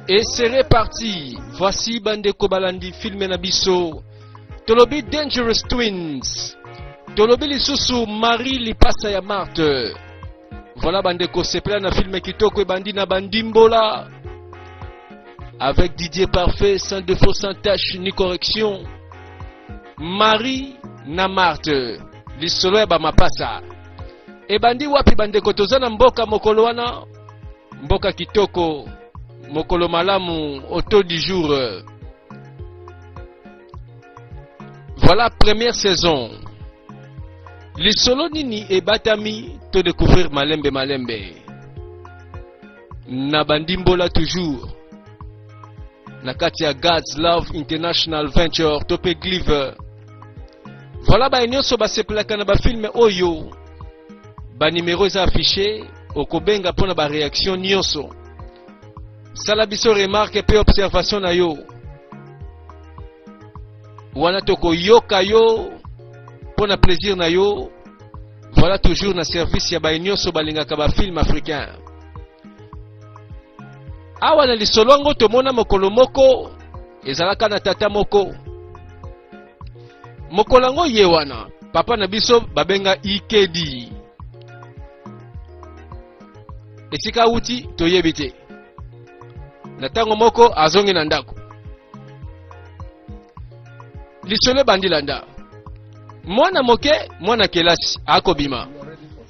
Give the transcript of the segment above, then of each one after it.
Et c'est reparti. Voici bandeko balandi film na biso. Tolobi Dangerous Twins. Tolobi lisusu Marie lipasa ya Marthe. Voilà bandeko sepela na film kitoko ebandi na bandimbola. Avec Didier Parfait, sans défaut, sans tache ni correction. Marie na Marthe. Lisolo ya ba mapasa. Ebandi wapi bandeko toza na mboka mokolo wana Mboka kitoko, mokolo malamu, auto du jour. Voilà première saison. Lisolo nini ebatami to découvrir malembe malembe. Na bandimbola toujours. Na kati ya God's Love International Venture to pe Gliver. Voilà ba nyonso basepelaka na ba film oyo. Ba numero eza affiché, okobenga mpo na ba reaction nyonso. Sala biso remarque mpe observation na yo. Wana tokoyoka yo mpo na plaisir na yo. Voilà toujours na service ya baye nyonso balingaka ba film africain. Awa na lisolo yango tomona mokolo moko ezalaka na tata moko Mokolo yango ye wana papa na biso babenga Ikedi. Esika awuti toyebi te. Na ntango moko azongi na ndako. Lisolo ebandi landa. Mwana moke, mwana kelasi akobima.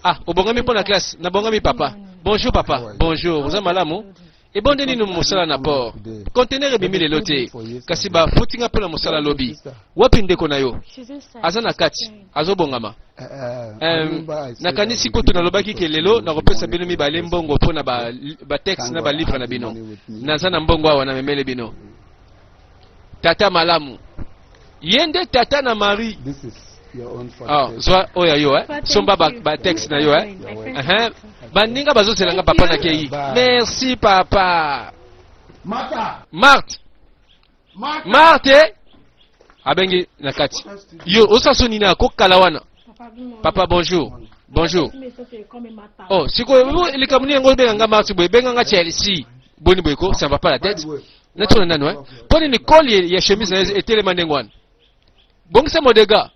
Ah, obongami mpo na classe? Nabongami papa. Bonjour papa. Bonjour. Oza malamu? Ebonde nini mosala na port? Conteneur ebimi lelo te, kasi bafuti nga mpo na mosala lobi. Wapi ndeko na yo? Aza na kati, azobongama. Um, nakanisi kutu nalobaki ke lelo nakopesa bino mibale mbongo mpo na batexte ba na balivre na bino. Naza na mbongo awa namemele bino. Tata malamu. Ye nde tata na Marie. Oh, zwa oyo ya yo eh. Somba ba, ba texte na yo eh. Uh -huh. Baninga bazozela nga papa na kei. Merci papa. Marthe. Marthe. Abengi na kati. Yo osaso nini akokala wana? Papa bonjour. Bonjour. Oh, sikoyo likambo nini yango obenga nga Marthe boye, benga nga Chelsea. Boni boye ko, ça va pas la tête. Natuna nanu eh. Mpo nini col ya chemise na etelema ndenge wana? Bongisa modega.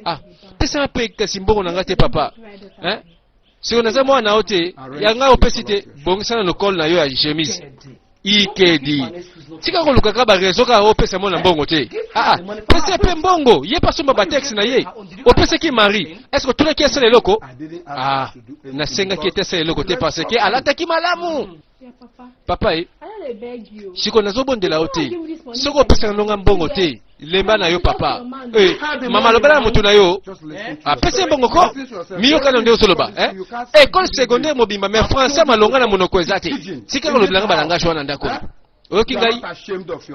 Ah, pesa mpe kasi mbongo na nga te papa. Hein? Siko naza mwana na yo te, ya ngai opesi te, bongisa nanu col na yo ya chemise. Ikedi. Tika koluka kaka ba raison kaka opesa mwana mbongo te. Ah, ah, pesa mpe mbongo, ye mpe asomba ba texte na ye. Opesaki Marie, est-ce que otunaki asala eloko? Ah, nasengaki ete asala eloko te parce que alataki malamu. Papa e, siko nazobondela yo te, soki opesaka ndonga mbongo te, lemba na yo papa. Eh, mama lobela na motu na yo, apesi ye mbongo ko, miyoka na nde ozoloba eh? École secondaire mobimba mais français malonga na monoko eza te. Tika kolobela nga balangage wana ndako. Oyoki ngai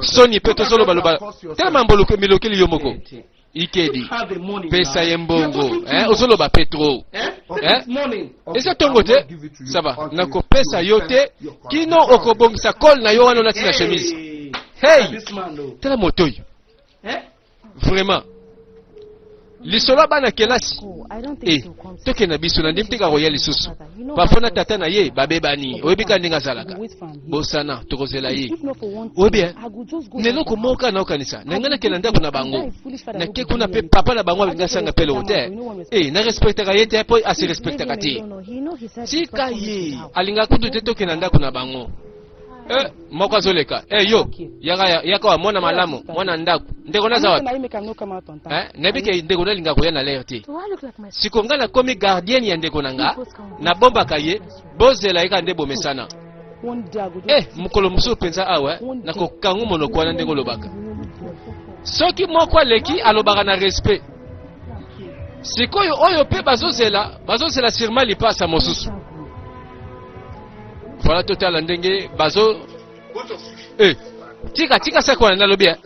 soni mpe tozoloba loba tala mambo milokeli yo moko. Ikedi pesa ye mbongo eh, ozoloba pe trop eh? Eza tongo te ça va nakopesa yo te kino okobongisa col na yo wana olati na chemise hey tala moto oyo vraiment lisolo ya bana kelasi e tokende na biso nandimi te kakoya lisusu parfois na tata na ye babebani oyebi kaka ndenge azalaka bosana tokozela ye oyebi eh? na eloko moko kaka naokanisa na ngai nakenda ndako na bango nake kuna mpe papa na bango alingi asanga mpe eloko te e na respectaka ye te mpo ase respectaka te tika ye alingaka kutu te tokenda ndako na bango Eh, moko azoleka eh, yo yaka yaka wa mwana malamu mwana ndako ndeko naza wapi eh, nayebi ke ndeko nalinga koya na lere te siko ngai nakomi gardienne ya ndeko na nga nabombaka ye bozela ye kaka nde bomesana eh, mokolo mosusu mpenza awa nakokango monoko wana ndenge olobaka soki moko aleki alobaka na respect sikoyo oyo mpe bazozela bazozela sirma lipasa mosusu Voilà totala ndenge bazo eh tika tika sako wana nalobi eh.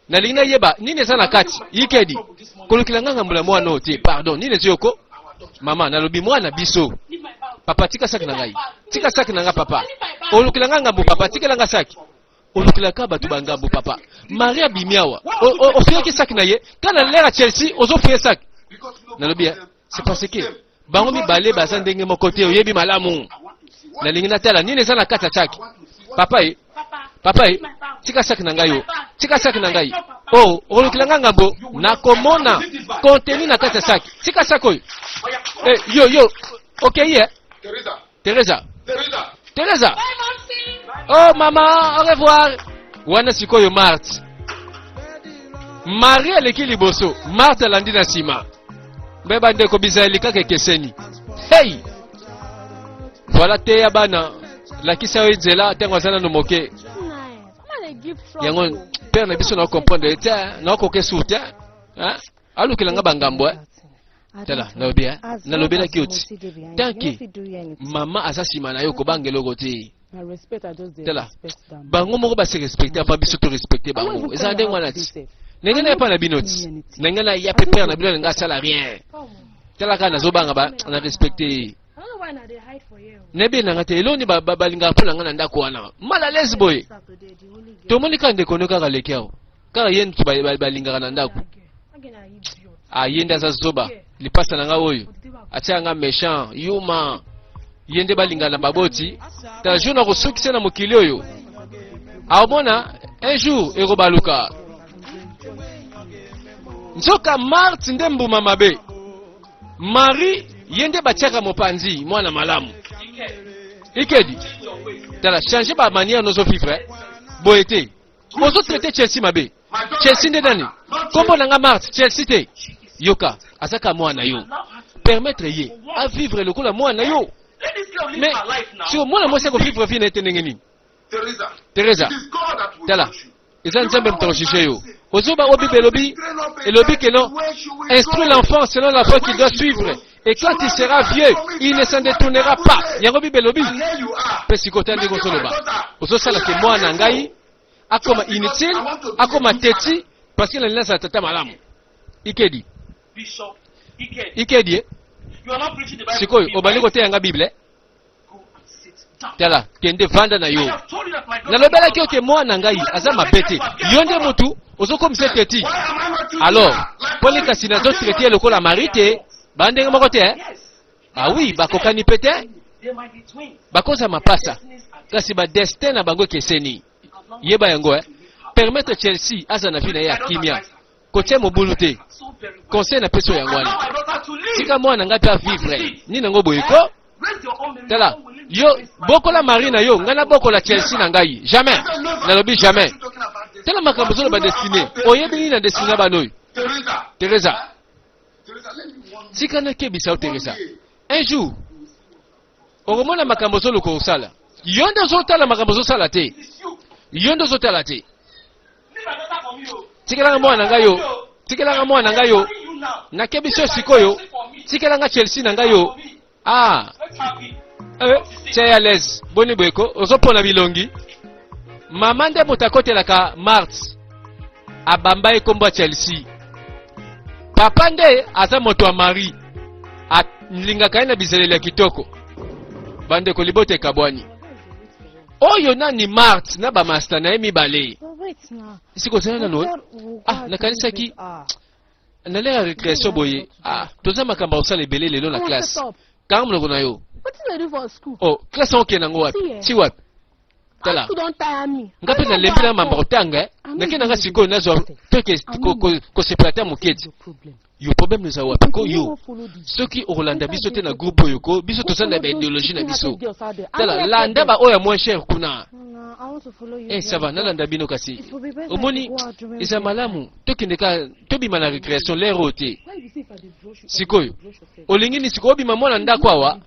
Nalingi nayeba nini eza na kati yikedi kolukela nga ngambo na mwana oyo te pardon nini ezi yoko mama nalobi mwana biso papa tika saki na ngai tika saki na ngai papa olukela nga ngambo papa tikela nga saki olukelaka bato ba ngambo papa marie abimi awa ofiyaki saki na ye kaka na lera chelsea ozofuye saki nalobi eh, c'est parce que bango mibale baza ndenge moko te oyebi malamu. Nalingi natala nini eza na kati ya saki. Papa ye, papa ye, tika saki na ngai yo, tika saki na ngai. Oh, okolukela ngai ngambo, nakomona contenu na kati ya saki. Tika saki oyo. Eh, yo, yo, okei eh? Teresa. Teresa. Oh mama, au revoir. Wana sikoyo Marthe. Marie aleki liboso, Marthe alandi na nsima. Mbe bandeko bizaleli kaka ekeseni. Hey! Voilà teya bana, lakisa yo nzela ntango aza nano moke. Yango père na biso na comprendre te, na koke su te. Hein? Alukela nga bangambo eh. Tala, nalobi eh. Nalobelaki yo ti. Tant que mama aza nsima na yo kobanga eloko te. Tala, bango moko ba se respecter avant biso to respecter bango. Eza ndenge wana ti. Ndenge na epa na bino ti. Ndenge na ya pe père na bino nga asala rien. Tala kaka nazobanga ba na respecter ye. Nayebi nanga te eloni balingaka mpo na nga na ndako wana. Mal à l'aise boye. Tomoni kaka ndeko no kaka leki awa. Kaka ye mutu balingaka na ndako. Ah ye nde aza zoba. Lipasa na nga oyo. Atia nga méchant, yuma. Ye nde balingana na baboti. Tala jour na kosukisa na mokili oyo. Aomona un jour ekobaluka. Nzoka Marthe nde mbuma mabe. Marie ye nde batiaka mopanzi mwana malamu. Ikedi. Tala changer ba manière nozo vivre. Boye te. Ozo traiter Chelsea mabe. Chelsea nde nani? Kombo na nga Marthe, Chelsea te. Yoka, azaka mwana yo. Permettre ye a vivre lokola mwana yo. Mais si mwana mwasi ako vivre vie na ye te ndenge nini? Teresa, tala, eza Nzambe moto akojuge yo. Ozoba oyo Bible elobi, elobi que non, instruis l'enfant selon la voie qu'il doit suivre. Et quand il sera vieux, il ne s'en détournera pas. Yango Bible elobi. Mpe sikoyo tala ndenge ozoloba. Ozosala ke mwana ngai akoma inutile, akoma teti, parce que nalingi nazala tata malamu. Ikedi. Ikedi, eh? Sikoyo obandi koteya nga Bible? Tala, kende vanda na yo. Nalobelaki yo ke mwana ngai aza mabe te. Yo nde mutu ozokomisa teti. Alors, poni kasi nazo traiter ye lokola mari te, ba ndenge moko te eh? Ah oui, bakokani pe te. Bakoza mapasa. Kasi ba destin na bango ekeseni. Yeba yango eh. Permettre Chelsea aza na vie na ye ya kimia. Kotia mobulu te. Conseil na peso yango wana. Tika mwana ngai pe a vivre. Nini yango boye ko? Tala, yo bokola Marie na yo, ngai nabokola Chelsea na ngai. Jamais. Nalobi jamais. Tala makambo ozoloba destine. Oyebi nini na destine ya bana oyo? Teresa. Tika nakebisa yo Teresa. Un jour, okomona makambo ozoluka osala. Yo nde ozotala makambo ozosala te. Yo nde ozotala te. Tikelanga mwana na ngai yo. Tikelanga mwana na ngai yo. Nakebisi yo sikoyo. Tikelanga Chelsea na ngai yo. Ah. Eh, tia ya l'aise. Boni boye ko, ozopona bilongi. Mama nde moto akotelaka Marthe. Abamba ye kombo ya Chelsea. Papa nde aza moto ya Marie. Alingaka ye na bizaleli ya kitoko. Bandeko libota ekabwani. Oyo nani Marthe na ba masta na ye mibale. Siko ozala nano ah nakanisaki na l'heure ya récréation boye ah toza makambo ya kosala ebele lelo na classe. Kanga monoko na yo. Oh classe yango okende yango wapi? Ti wapi? Tala. Nga mpe nalembi na mamba kotanga eh. Nake na nga sikoyo nazwa toke kosepela ata moke ti. Yo problème eza wapi ko yo soki okolanda biso te na groupe oyo ko biso toza na ba idéologie na biso tala landa ba oyo ya moins cher kuna eh ça va nalanda bino kasi omoni eza malamu tokende ka tobima na récréation l'air oyo te sikoyo olingi ni sikoyo obima mwana ndako awa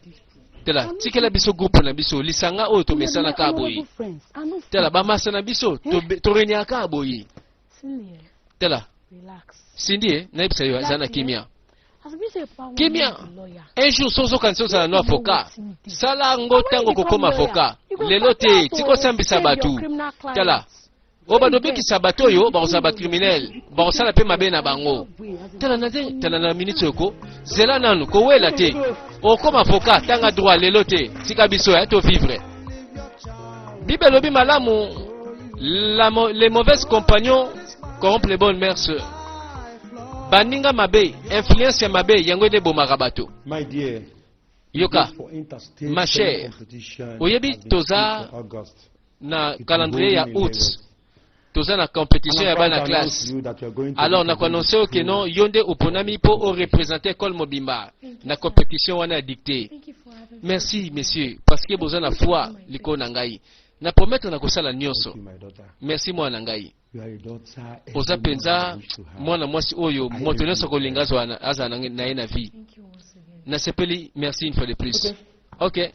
tala tikela biso groupe na biso lisanga oyo tomesana kaka boye tala bamasa na biso torenyaka kaka boye tala Cindy eh, nayebisa yo aza na kimia. Kimia. Un jour soki ozokanisa ozala no avocat, sala yango ntango okokoma avocat. Lelo te, tika osambisa bato. Tala, oyo badobikisa bato oyo bakozala bacriminel, bakosala mpe mabe na bango. Tala na te, tala na minute oyo ko, zela nanu, kowela te. Okoma avocat, tanga droit lelo te, tika biso ya to vivre. Bible elobi malamu, la, les mauvaises compagnons corrompent les bonnes mœurs. Baninga mabe, influence ya mabe, yango nde ebomaka bato. My dear. Yoka, ma chère, oyebi toza na calendrier ya août, toza na compétition ya bana classe. Alors nakoannonce yo ke non, yo nde oponami mpo oreprésente école mobimba na compétition wana ya dictée. Merci monsieur, parce que boza na foi likolo na ngai. Na promettre na kosala nyonso. Merci mwana na ngai. Oza mpenza mwana mwasi oyo moto nyonso akolinga azala na ye na vie. Nasepeli, merci une fois de plus. Ok,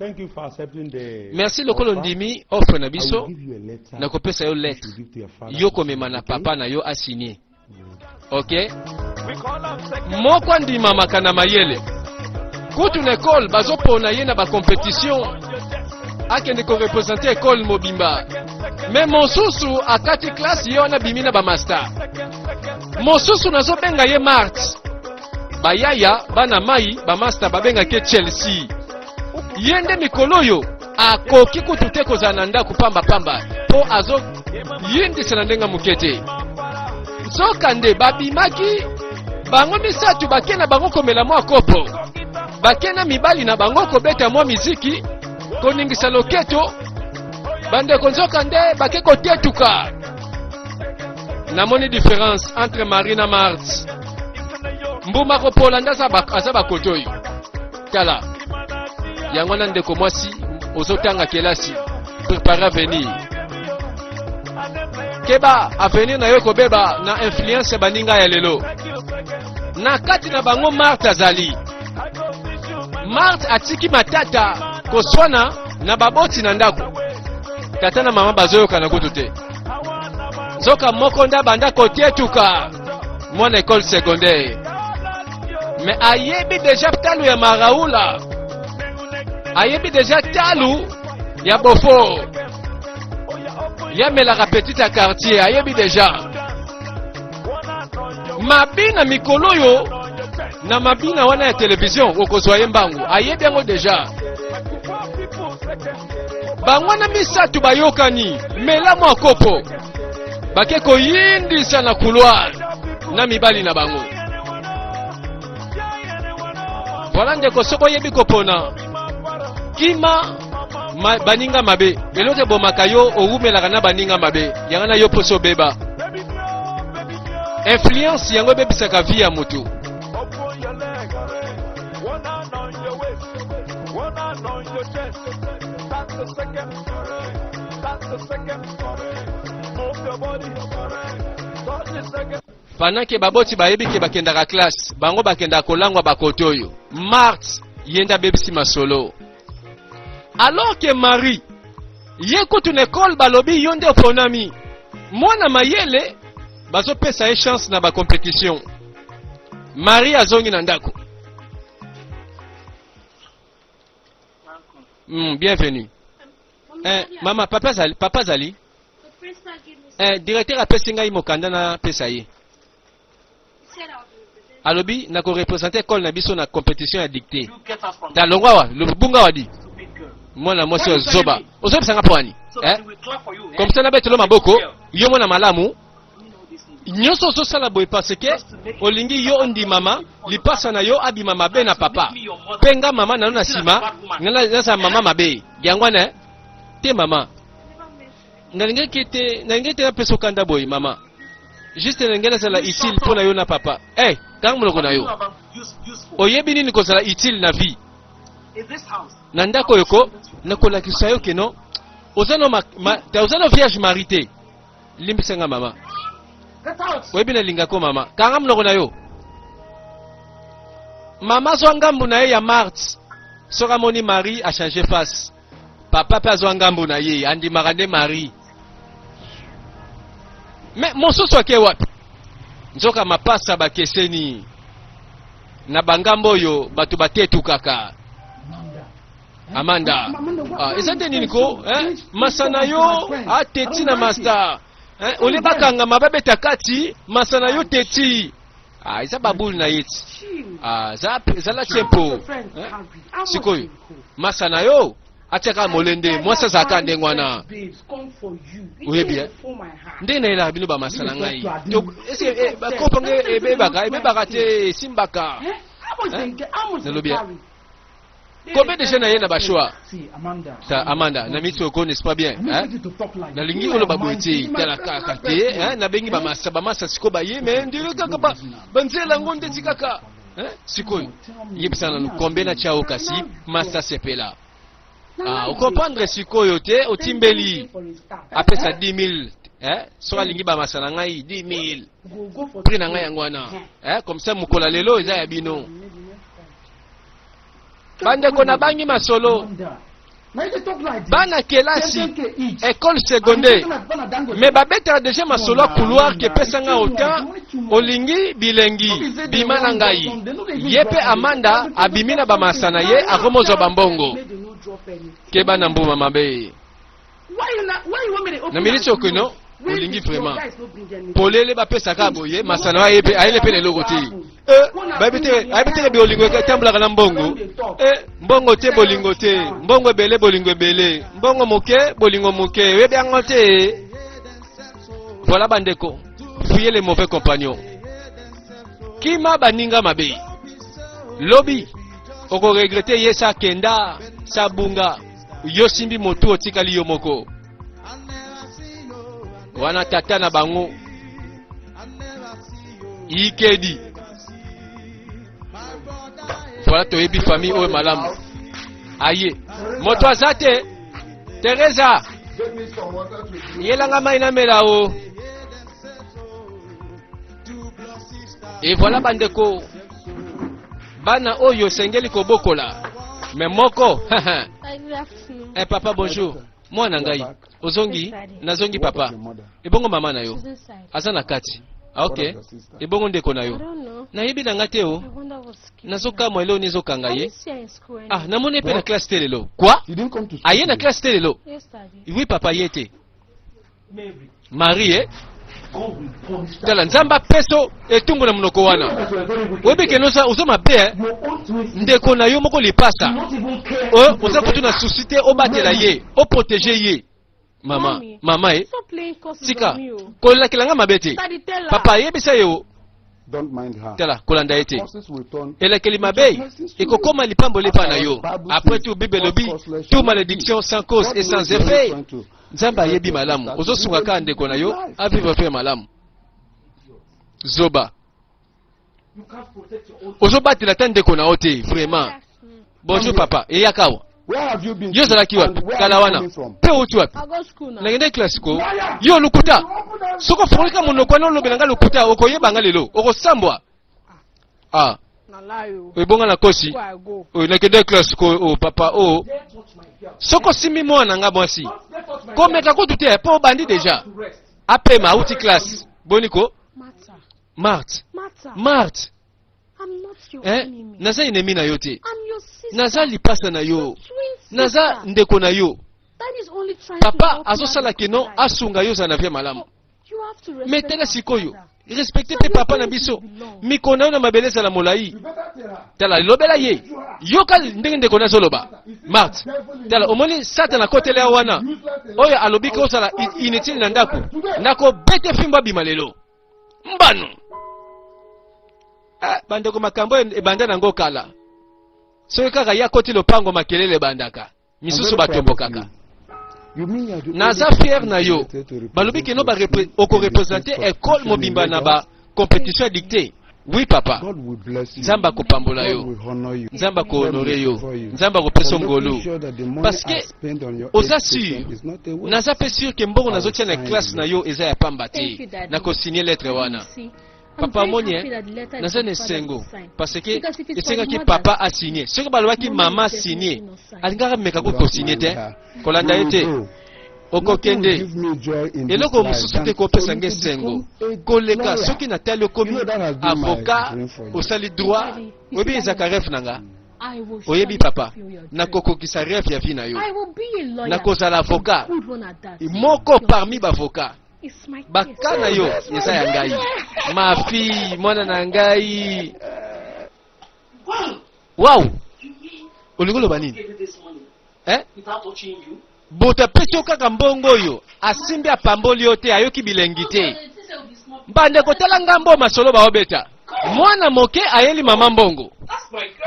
merci lokola ondimi offre na biso. Nakopesa yo lettre, yo komema na papa na yo asigne. Ok, moko andimamaka na mayele kutu na ekole, bazopona ye na bacompétition, akende koreprésente ekole mobimba. Me mosusu akati classe, ye wana bimi na bamaster. Mosusu nazobenga ye Mart, bayaya bana mai bamaster babengaki ye Chelsea. Ye nde mikolo oyo akoki kutu te kozala na ndako pambapamba mpo azoyindisa na ndenge moke te. Nzoka nde babimaki bango misato, bake na bango komela mwa kopo, bake na mibali na bango kobeta mwa miziki, koningisa loketo. Bandeko, nzoka nde bake kotetuka. Namoni différence entre Marie na Marte. Mbuma kopola nde aza bakoto oyo. Tala yango wana, ndeko mwasi ozotanga kelasi, prépare avenir. Keba, avenir na yo ekobeba na influence ya baninga ya lelo. Na kati na bango Marte azali. Marte atiki matata, koswana na baboti na ndako, tata na mama bazoyokana kutu te. Nzoka moko nde abanda kotietuka, mwana école secondaire, mais ayebi déjà talu ya maraula, ayebi déjà talu ya bofo, yamelaka petite ya quartier, ayebi déjà mabina mikolo oyo na mabina wana ya televizio okozwa ye mbangu, ayebi yango déjà. Bango wana misato bayokani, mela mwa kopo, bake koyindisa na couloir na mibali na bango. Voilà ndeko, soki oyebi kopona, kima baninga mabe. Eloko ebomaka yo, owumelaka na baninga mabe, yango na yo mposo obeba. Influence yango ebebisaka vie ya motu. Open your leg, one hand on your waist, one hand on your chest. That's the second, that's the second. Move your body, touch the second. Pendant ke baboti bayebi ke bakendaka classe, bango bakendaka kolangwa bakote oyo. Marte ye nde abebisi masolo, alors ke Marie ye kutu na ekole balobi yo nde oponami, mwana mayele, bazopesa ye chance na bacompétition. Marie azongi na ndako. Bienvenue. Mama, papa azali, papa azali. Directeur apesi ngai mokanda, napesa ye. Alobi nakoreprésente ekole na biso na compétition ya dictée. Ta longwa awa, lobunga awa di mwana mwasi oyo zoba. Ozobisanga mpo wani, eh? Comme ça nabetelo maboko, yo mwana malamu. Nyonso ozosala boye parce que olingi yo ondimama, lipasa na yo abima mabe na papa mpe nga mama nano na nsima nazala mama mabe. Yango wana, eh? Te mama, nalingaki te, nalingi te napesa okanda boye mama. Juste nalingi nazala utile mpo na yo na papa. Hey, kanga monoko na yo. Oyebi nini kozala utile na vie? Na ndako oyo ko nakolakisa yo keno oza no, oza no vierge Marie te. Limbisa nga mama, oyebi nalingako mama. Kanga monoko na yo. Mama azwa ngambu na ye ya Marte. Soki amoni Marie, achange face. Papa mpe azwa ngambu na ye, andimaka nde Marie. Me mosusu ake wapi? Nzoka mapasa bakeseni na bangambo oyo bato batetukaka. Amanda, ah, eza nde nini ko, eh? Masa na yo ateti na master, eh? Olie bakangama, babeta kati masa na yo teti. Ah, eza babule na ye ti. Ah, ezala tempo, eh? Sikoyo masa na yo atiaka molende, mwasi azalaka ndenge wana. Oyebi, eh? Ndenge nayelaka bino bamasa na ngai, bakopo nge ebebaka, ebebaka te, esimbaka. Nalobi. Combien de jeunes aye na ba choix? Ta Amanda, na miti oko n'est-ce pas bien? Hein? Nalingi oloba boye te, tala kaka te, hein? Nabengi ba masa, ba masa siko ba ye, mais ndire kaka ba banzela yango ndeti kaka. Hein? Sikoyo, yebisa nanu combien na tia kasi masa sepela. Ah, okomprendre sikoyo te, otimbeli. Apesa 10 000, hein? Soki alingi ba masa na ngai 10 000. Prix na ngai yango wana. Hein? Comme ça mokolo ya lelo eza ya bino. Bandeko nabangi masolo. Bana kelasi école secondaire mais babetaka deja masolo ya couloir ke pesa nga autant olingi bilengi bima na ngai. Ye mpe Amanda abimi na bamasa na ye akomozwa bambongo. Keba na mbuma mabe. Na miniti okino olingi vraiment polele bapesaka boye masano aye ayele mpe na eloko te. Eh, bayebi te ayebi te bolingo etambolaka na mbongo. Eh, mbongo te bolingo te, mbongo ebele bolingo ebele, mbongo moke bolingo moke, oyebi yango te. Voilà bandeko, fuyez les mauvais compagnons, kima baninga mabe, lobi okoregrete ye sa kenda sa bunga. Yo simbi motu otikali yo moko wana tata na bango ikedi. Voilà, toyebi famille oyo malamu. Aye moto aza te. Teresa, yelanga mai namela o. Et voilà bandeko, bana oyo osengeli kobokola me moko. Eh papa, bonjour. Mwana ngai, ozongi? Nazongi papa. Ebongo mama na yo aza na kati? Ah, ok. Ebongo ndeko na yo? Nayebi na nga te o. Nazokamwa eloko nini ezokanga ye. Ah, namoni ye mpe na classe te lelo. Quoi? Aye na classe te lelo? Oui papa, ye te. Marie, eh? Tala Nzambe apeso etumbu na monoko wana. Oyebi ke noza oza mabe, eh? Ndeko na yo moko lipasa. Oh, oza kutu na souci te obatela ye, oprotege ye. Mama, mama e. Tika kolakela nga mabe te. Papa yebisa ye o. Tala kolanda ye te. Elekeli mabe ekokoma lipamboli epai na yo. Après tout Bible elobi tout malédiction sans cause et sans effet. Nzambe ayebi malamu. Ozosunga kaka ndeko na yo avivre mpe malamu. Zoba. Ozobatela ata ndeko na yo te vraiment. Bonjour papa, eyaka awa. Yo ozalaki wapi kala wana mpe outi wapi? Nakende classe ko. Yo lokuta. Soki ofungolika monoko wana olobela nga lokuta, okoyeba nga lelo, okosambwa. Ah. Ebonga na kosi. Oyo nakende classe ko o papa o. Soki osimbi mwana nga mwasi, komeka kutu te mpo obandi deja. Apema auti classe. Boni ko? Marthe. Marthe. Eh, naza ennemi na yo te. Naza lipasa na yo. Naza ndeko na yo. Papa azosala keno asunga yo ozala na vie malamu. Mais tala sikoyo, respecte mpe papa na biso. Mikolo na yo na mabele ezala molai. Tala lobela ye. Yoka ndenge ndeko na azoloba. Marthe, tala omoni Satan akotela ya wana. Oyo alobi ke ozala inutile na ndako. Nakobete fimbo abima lelo. Mbano. Ah, bandeko makambo ebanda nango kala. Soki kaka ye akoti lopango makelele ebandaka. Misusu batombokaka. Naza fier na yo. Balobi keno ba okorepresente école mobimba na ba compétition ya dictée. Oui papa. Nzambe akopambola yo. Nzambe akohonore yo. Nzambe akopesa ngolu. Parce que oza sûr. Naza pe sûr ke mbongo nazotia na classe na yo eza ya pamba te. Nakosigne lettre wana. Papa amoni eh, naza na esengo parce que esengaki papa asigne. Soki balobaki mama asigne, alingaka meka ko kosigne te, kolanda ye te. Okokende eloko mosusu te kopesa nga esengo koleka soki natali okomi avocat, osali droit. Oyebi ezalaka rêve na nga. Oyebi papa, nakokokisa rêve ya vie na yo. Nakozala avocat moko parmi bavocat. Baka na yo eza ya ngai. Ma fille, mwana na ngai. Wow! Olingi oloba nini? Eh? Moto apesi yo kaka mbongo oyo, asimbi apamboli yo te, ayoki bilengi te. Bandeko tala ngambo masolo baobeta. Mwana moke ayeli mama mbongo.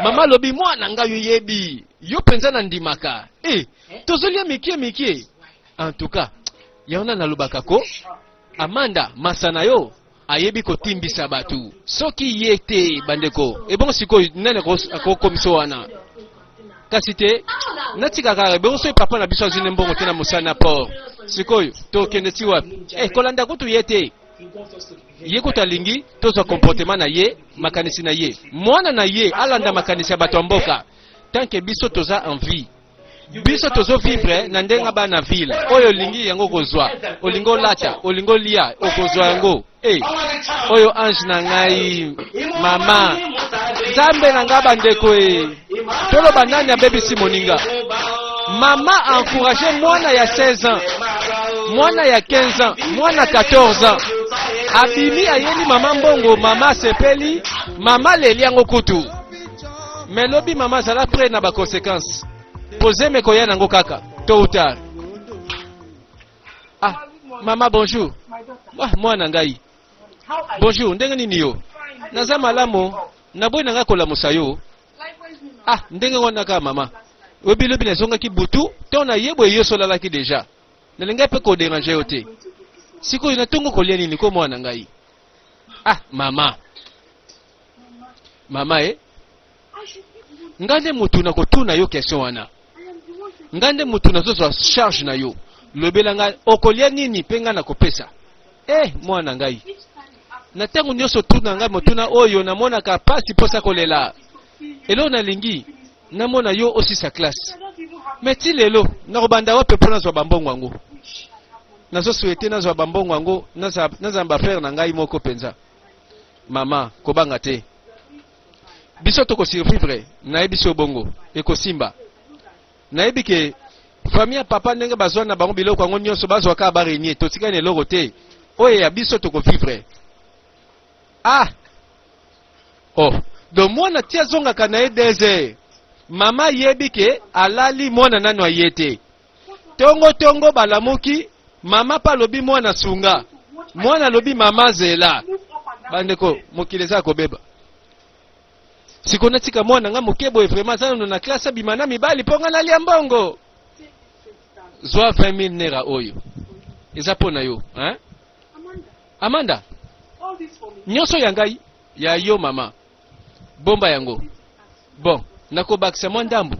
Mama alobi mwana ngai oyebi. Yo mpenza nandimaka. E, tozolia mike mike. En tout cas, yango na nalobaka ko Amanda masa na yo ayebi kotimbisa bato. Soki ye te bandeko, ebongo sikoyo nani akokomisa wana? Kasi te natika kaka ebongo soki papa na biso azwi nde mbongo te na mosala na port, sikoyo tokende ti wapi? Eh, kolanda kutu ye te. Ye kutu alingi tozwa comportement na ye, makanisi na ye. Mwana na ye alanda makanisi ya bato ya mboka. Tant que biso toza en vie, biso tozo vivre na ndenge bana ville. Oyo olingi yango kozwa, olingi olata, olingi olia, okozwa yango. Eh, oyo ange na ngai, mama, Nzambe na ngai bandeko e. Toloba nani abebisi moninga? Mama encourage mwana ya 16 ans, mwana ya 15 ans, mwana 14 ans. Abimi ayeli mama mbongo, mama asepeli, mama aleli yango kutu. Mais lobi mama azala près na ba conséquences. Pose me koya nango kaka tôt ou tard. Ah, mama bonjour. Ah, mwana ngai. Bonjour, ndenge nini yo? Naza malamu, naboyi na ngai kolamusa yo. Ah, ndenge wana kaka mama. Oyebi lobi nazongaki butu, to na ye boye yo solalaki deja. Nalingaki mpe koderange yo te. Sikoyo na tongo kolia nini ko mwana ngai? Ah, mama. Mama e. Ngai nde mutu nakotuna yo question wana. Ngai nde mutu nazozwa charge na yo. Lobela ngai okolia nini mpe ngai nakopesa. Eh, mwana ngai. Na ntango nyonso tuna ngai motuna oyo namonaka pasi mposa kolela. Eloko nalingi namona yo osisa classe. Mais ti lelo nakobanda wapi mpo nazwa bambongo yango? Nazo souhaiter nazwa bambongo yango nazala ba frère na ngai moko mpenza. Mama, kobanga te. Biso toko survivre, nayebi so bongo ekosimba. Nayebi ke famille ya papa ndenge bazwa na bango biloko yango nyonso bazwa kaka ba renier, totikali na eloko te. Oyo ya biso toko vivre. Ah! Oh, donc mwana ti azongaka na ye 2 heures. Mama ayebi ke alali mwana nanu aye te. Tongo tongo balamuki, mama pe alobi mwana sunga. Mwana alobi mama zela. Bandeko, mokili eza kobeba. Sikoyo natika mwana nga moke boye vraiment aza nanu na classe abima na mibali mpo nga nalia mbongo. Zwa 20 000 naira oyo. Eza mpo na yo, hein? Amanda, nyonso ya ngai ya yo mama. Bomba yango. Bon, nakobakisa mwa ndambu.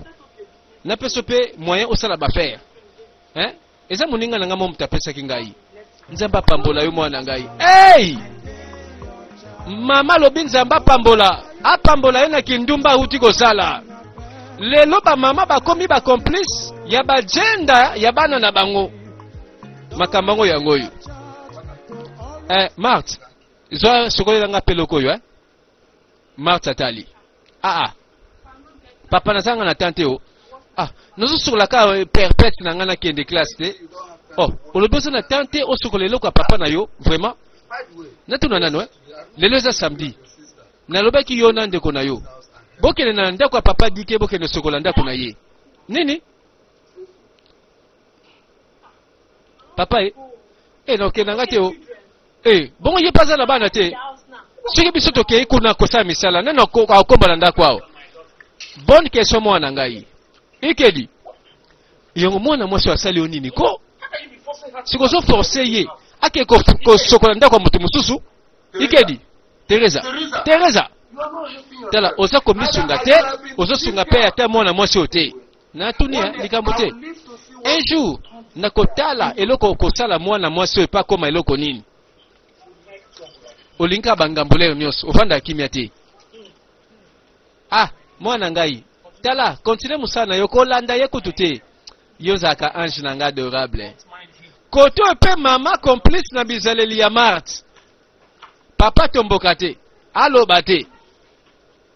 Napesa mpe moyen osala bafere. Hein? Eza moninga na ngai mo moto apesaki ngai. Nzambe apambola yo mwana ngai. Hey! Mama alobi Nzambe apambola, apambola ye na kindumba auti kosala. Lelo ba mama bakomi ba complice ya ba jenda ya bana na bango. Makambo yango yango oyo. Eh, Marthe, zwa sokolela nga pe eloko oyo, eh? Marthe atali. Ah ah. Papa nazanga na tante o. Ah, nazosukola kaka eh, perpète na ngai nakende classe te. Oh, olobi oza na tante osukola eloko ya papa na yo, vraiment? Natuna nano, eh? Lelo eza samedi. Nalobaki yo na ndeko na yo. Bokende na ndako ya papa Dike, bokende sokola ndako na ye. Nini? Papa e? Eh, nakokende na ngai te o. Eh, bongo ye mpe aza na bana te? Soki biso tokei kuna kosala misala, nani akokomba na ndako awa? Bonne question mwana ngai. Ikedi. Yango mwana mwasi asali yo nini ko? Siko ozo forcer ye ake kosokola ndako ya moto mosusu. Ikedi. Teresa. Teresa. Tala oza komisunga te, ozosunga pe ata mwana mwasi oyo te. Natuni eh, likambo te. Un jour nakotala eloko okosala mwana mwasi oyo epa akoma eloko nini. Olingi kaka bangambulere nyonso, ofandaka kimia te. Ah, mwana ngai, tala, continue mosala na yo, kolanda ye kutu te. Yo ozalaka ange na ngai adorable. Kote oyo mpe mama complice na bizaleli ya Marthe. Papa tomboka te, aloba te.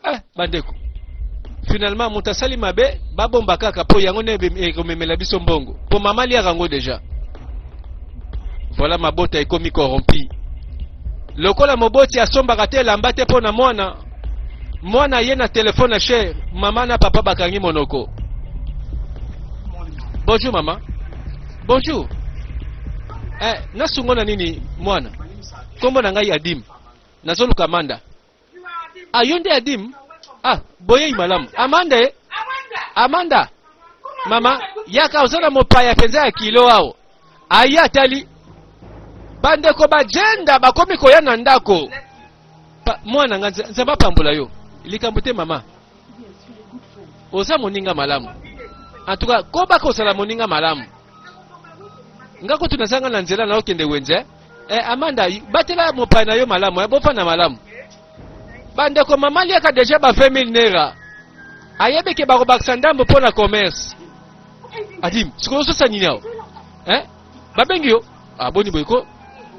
Eh, bandeko. Finalement, moto asali mabe, babomba kaka po yango nde ekomemela biso mbongo. Po mama aliaka yango deja. Voilà mabota ekomi corrompi. Lokola moboti asombaka te elamba te mpo na mwana, mwana ye na telefone ya cher, mama na papa bakangi monoko. Bonjour mama. Bonjour. Eh, nasungo na nini mwana? Kombo na ngai Adim. Nazoluka Amanda. Ah, yo nde Adim? Ah, boyei malamu. Amanda e? Amanda, mama, yaka, oza na mopaya mpenza ya kilo awa. Aye atali bandeko bajenda bakomi koya na ndako. Mwana nga, Nzambe apambola yo. Likambo te mama, oza moninga malamu. En tout cas, koba kozala moninga malamu. Nga kutu nazanga na nzela na okende wenze. Eh, Amanda, batela mopaya na yo malamu, eh, bofanda malamu. Bandeko, mama liaka deja ba 20 000 naira. Ayebi ke bakobakisa ndambo mpo na commerce. Adim, sikoyo ozosa nini awa? Eh? Babengi yo? Ah, boni boye ko?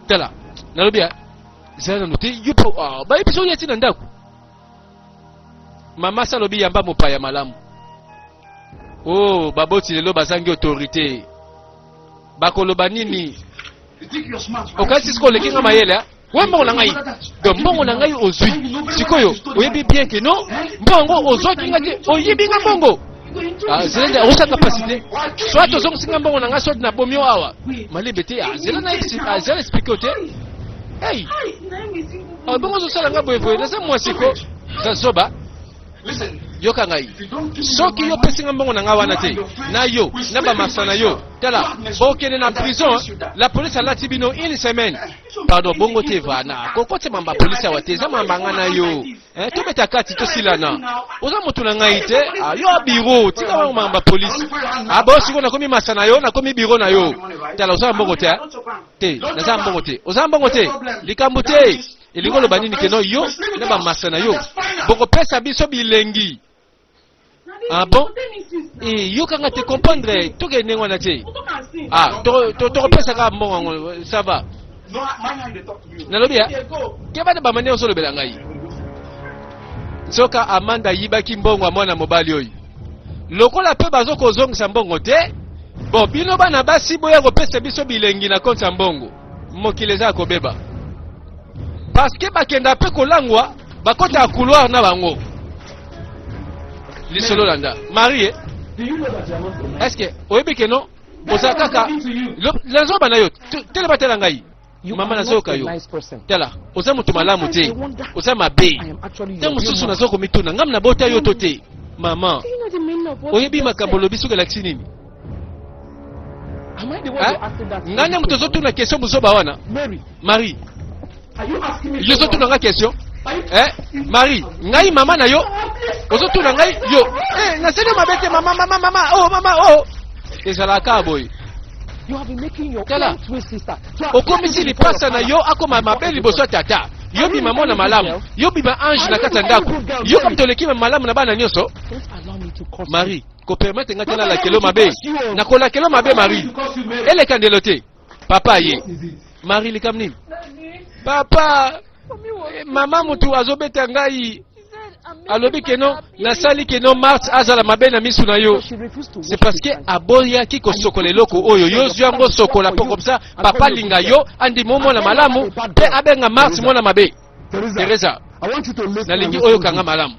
Tala, nalobi ya zala nanu te, yo mpo ah, bayebi soki oye ti na ndako. Mama salobi yamba mopaya malamu. Oh, baboti lelo bazangi autorité. Bakoloba nini? Okanisi sikoyo oleki nga mayele? We mbongo na ngai, donc mbongo na ngai ozwi sikoyo, oyebi bien ke non, mbongo ozwaki nga te, oyibi nga mbongo. Ah, zela nde osa capacité, soit ozongisi nga mbongo na ngai, soit nabomi yo awa. Malembe te, ah, zela na ah, zela explique yo te. Hey, ah, bongo ozosala nga boye boye, naza mwasi ko, za zoba. Yoka ngai, soki yo opesi nga mbongo na ngai wana te, na yo na bamasa na yo, tala bokende na prison, la police alati bino une semaine. Pardon, bongo te vana kokotisa mamba polisi awa te, eza mamba nga na yo. Eh, tobeta kati tosilana, oza motu na ngai te. Ah, yo a biro, tika wango mamba polisi. Ah, bo sikoyo nakomi masa na yo, nakomi biro na yo. Tala, oza na mbongo te, te naza na mbongo te, oza na mbongo te, likambo te. Elingi oloba nini keno yo na bamasa na yo bokopesa biso bilengi? Ah bon? Eh, yokanga te comprendre, tokende ndenge wana te. Ah, tokopesa kaka mbongo yango, ça va. Nalobi ya keba na bamani ozolobela ngai. Nzoka Amanda ayibaki mbongo ya mwana mobali oyo. Lokola mpe bazokozongisa mbongo te, bon bino bana basi boya kopesa biso bilengi na konti ya mbongo. Mokili eza ya kobeba. Parce que bakenda mpe kolangwa, bakota ya couloir na bango. Lisolo landa. Marie, est-ce que oyebi ke non oza kaka nazoba na yo, telema tala ngai. Mama, nazoyoka yo. Tala, oza moto malamu te, oza mabe. Ntango mosusu naza komituna ngam nabota yo to te. Mama, oyebi makambo olobi soki elakisi nini? Ngai nde moto ozotuna question buzoba wana. Marie, yo ozotuna nga question? Eh, Marie, ngai mama na yo, ozotuna ngai yo? Eh, nasali yo mabe te mama, mama, mama, oh mama, oh. Ezalaka boye. Tala, okomisi lipasa na yo akoma mabe liboso ya tata. Yo bima mwana malamu, yo bima ange na kati ya ndako, yo kama toleki malamu na bana nyonso. Marie, kopermettre nga te nalakelo mabe, nakolakelo mabe. Marie, eleka ndelo te. Papa ye Marie, likambo nini papa? Mama motu azobeta ngai, alobi keno nasali keno Mars azala mabe na misu na yo. C'est parce que aboyaki kosokola eloko oyo yo zwi yango sokola, mpo comme ça papa alinga yo, andima mwana malamu mpe abenga Mars mwana mabe. Teresa, nalingi oyokanga malamu.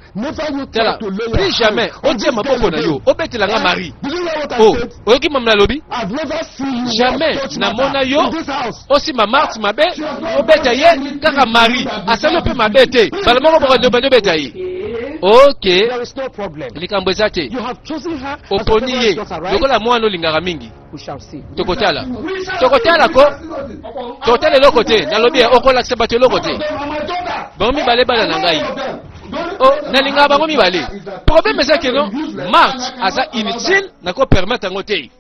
Tala, plus jamais otia maboko na yo obetela nga Marie. Oh, oyoki mama nalobi? Jamais namona yo osima Marte mabe, obeta ye. Kaka Marie asali yo mpe mabe te, bala moko bokando obeta ye. Ok, likambo eza te, oponi ye lokola mwana olingaka mingi. Tokotala, tokotala ko tokotala eloko te. Nalobi okolakisa bato eloko te. Bango mibale bana na ngai, oh, nalingaka bango mibale. Problème eza keno Marte aza inutile, nakopermettre yango te.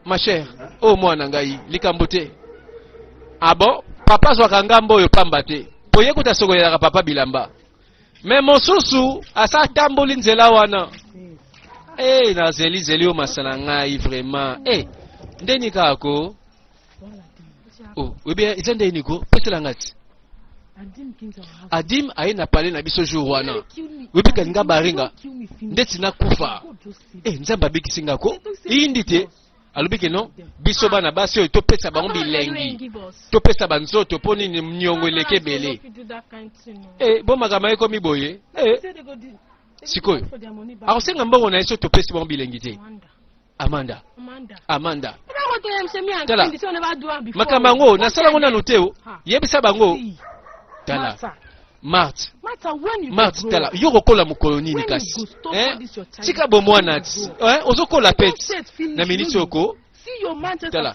Ma chère, oyo mwana ngai, likambo te. Ah bon, papa azwaka ngambo oyo pamba te, po ye kuta sokolelaka papa bilamba, me mosusu asa atamboli nzela wana. Eh, nazeli zeli oyo masa na ngai vraiment. Eh, ndeni kaka ko, oh, oyebi eza ndeni ko pesela nga ti Adim aye na pale na biso jour wana, oyebi kalinga baringa ndeti nakufa. Eh, Nzambe abikisi nga ko iyindi te. Alobi ke non, biso bana basi oyo topesa bango bilengi, topesa banzoto mpo nini niongo eleki ebele. Eh, bo makambo ekomi boye. Eh, sikoyo akosenga mbongo na ye so topesi bango bilengi te. Amanda, Amanda, tala makambo yango nasala yango nano te. O yebisa bango, tala Marte. Marthe, tala, yo kokola mokolo nini kasi? Eh? Tika bomwana ti. Eh? Ozokola pe ti. Na miniti oko. Tala.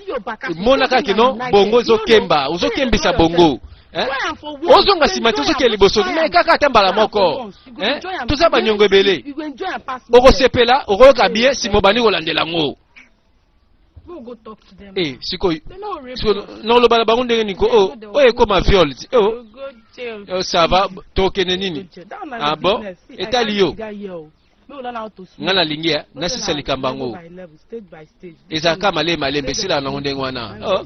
Mona kaka no bongo ozokemba, ozokembisa bongo. Eh? Ozonga nsima te, ozokende liboso me kaka ata mbala moko. Eh? Toza banyongo ebele. Okosepela, okoyoka bien, nsima obandi kolandela yango. Eh, sikoyo noloba na bango ndenge nini ko oh, oyo ekoma viol ti oh, oh, ça va tokende nini ah bon etali yo nga nalingi eh, nasisa likambo yango ezalaka malembe malembe esilaka nango ndenge wana oh.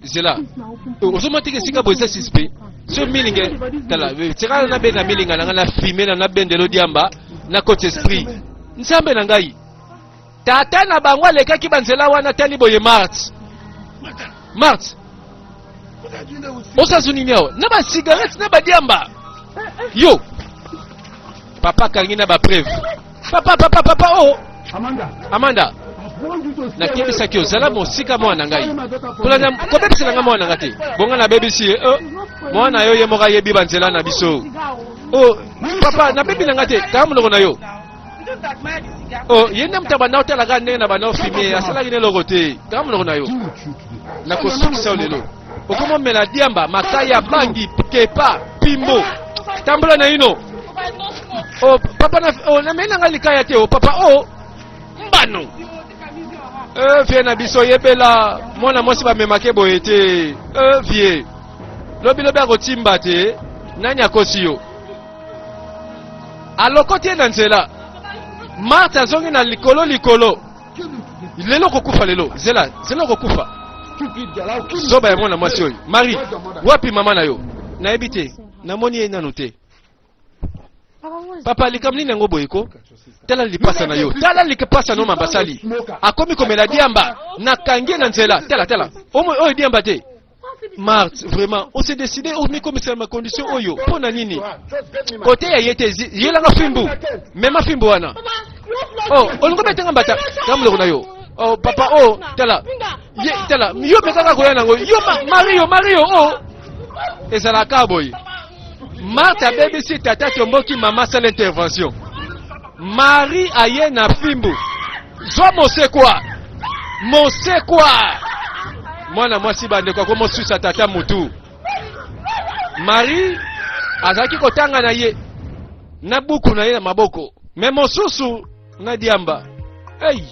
Zela ozomona teke esika boye eza suspect so milinga tala tikala nabenda milinga na ngai na fime na nabendelo diamba na koti esprit nzambe na ngai tata na bango alekaki banzela wana tali boye mart mart osasu nini awa na basigarete na badiamba yo papa akangi na bapreuve papa papa papa o oh. amanda nakebisaki yo zala mosika mwana na ngai kolanda kobebisa na ngai mwana na ngai te bonga nabebisi ye oh, mwana yo ye moko ayebi banzela na biso oh, papa nabebi na ngai te kanga monoko na yo oh, ye nde moto abanda otalaka ndenge na banda ofime asalaki na eloko te kanga monoko na yo nakosukisa yo lelo okomomela diamba makaya bangi kepa pimbo tambola na ino oh, papa na oh, nameli na ngai likaya te oh, papa oh, mbano eh, vie na biso yebela mwana mwasi bamemake boye te eh, vie lobilobi akotimba te nani akosi yo alokoti ye na nzela marthe azongi na likolo likolo lelo okokufa lelo zela zela okokufa zoba ya mwana mwasi oyo marie wapi mama na yo nayebi te namoni ye nanu te papa likambo nini yango boye ko tala lipasa na yo tala lipasa no mambasali akomi komela diamba nakangi ye na nzela tala tala oyo diamba te Marthe, vraiment, on s'est décidé omikomisa ma condition oyo mpo na nini kote ya ye te yelanga fimbu mema fimbu wana oh olingo betanga mbata kanga moloko na yo oh papa oh tala ye tala yo mekaka koya nango yo mario mario oh ezalaka boye Marthe abebisi tata tomboki mama sala intervention Marie aye na fimbu zwa mosekwa mosekwa mwana mwasi bandeko akomosusa tata mutu Marie azalaki kotanga na ye na buku na ye na maboko me mosusu na diamba hey.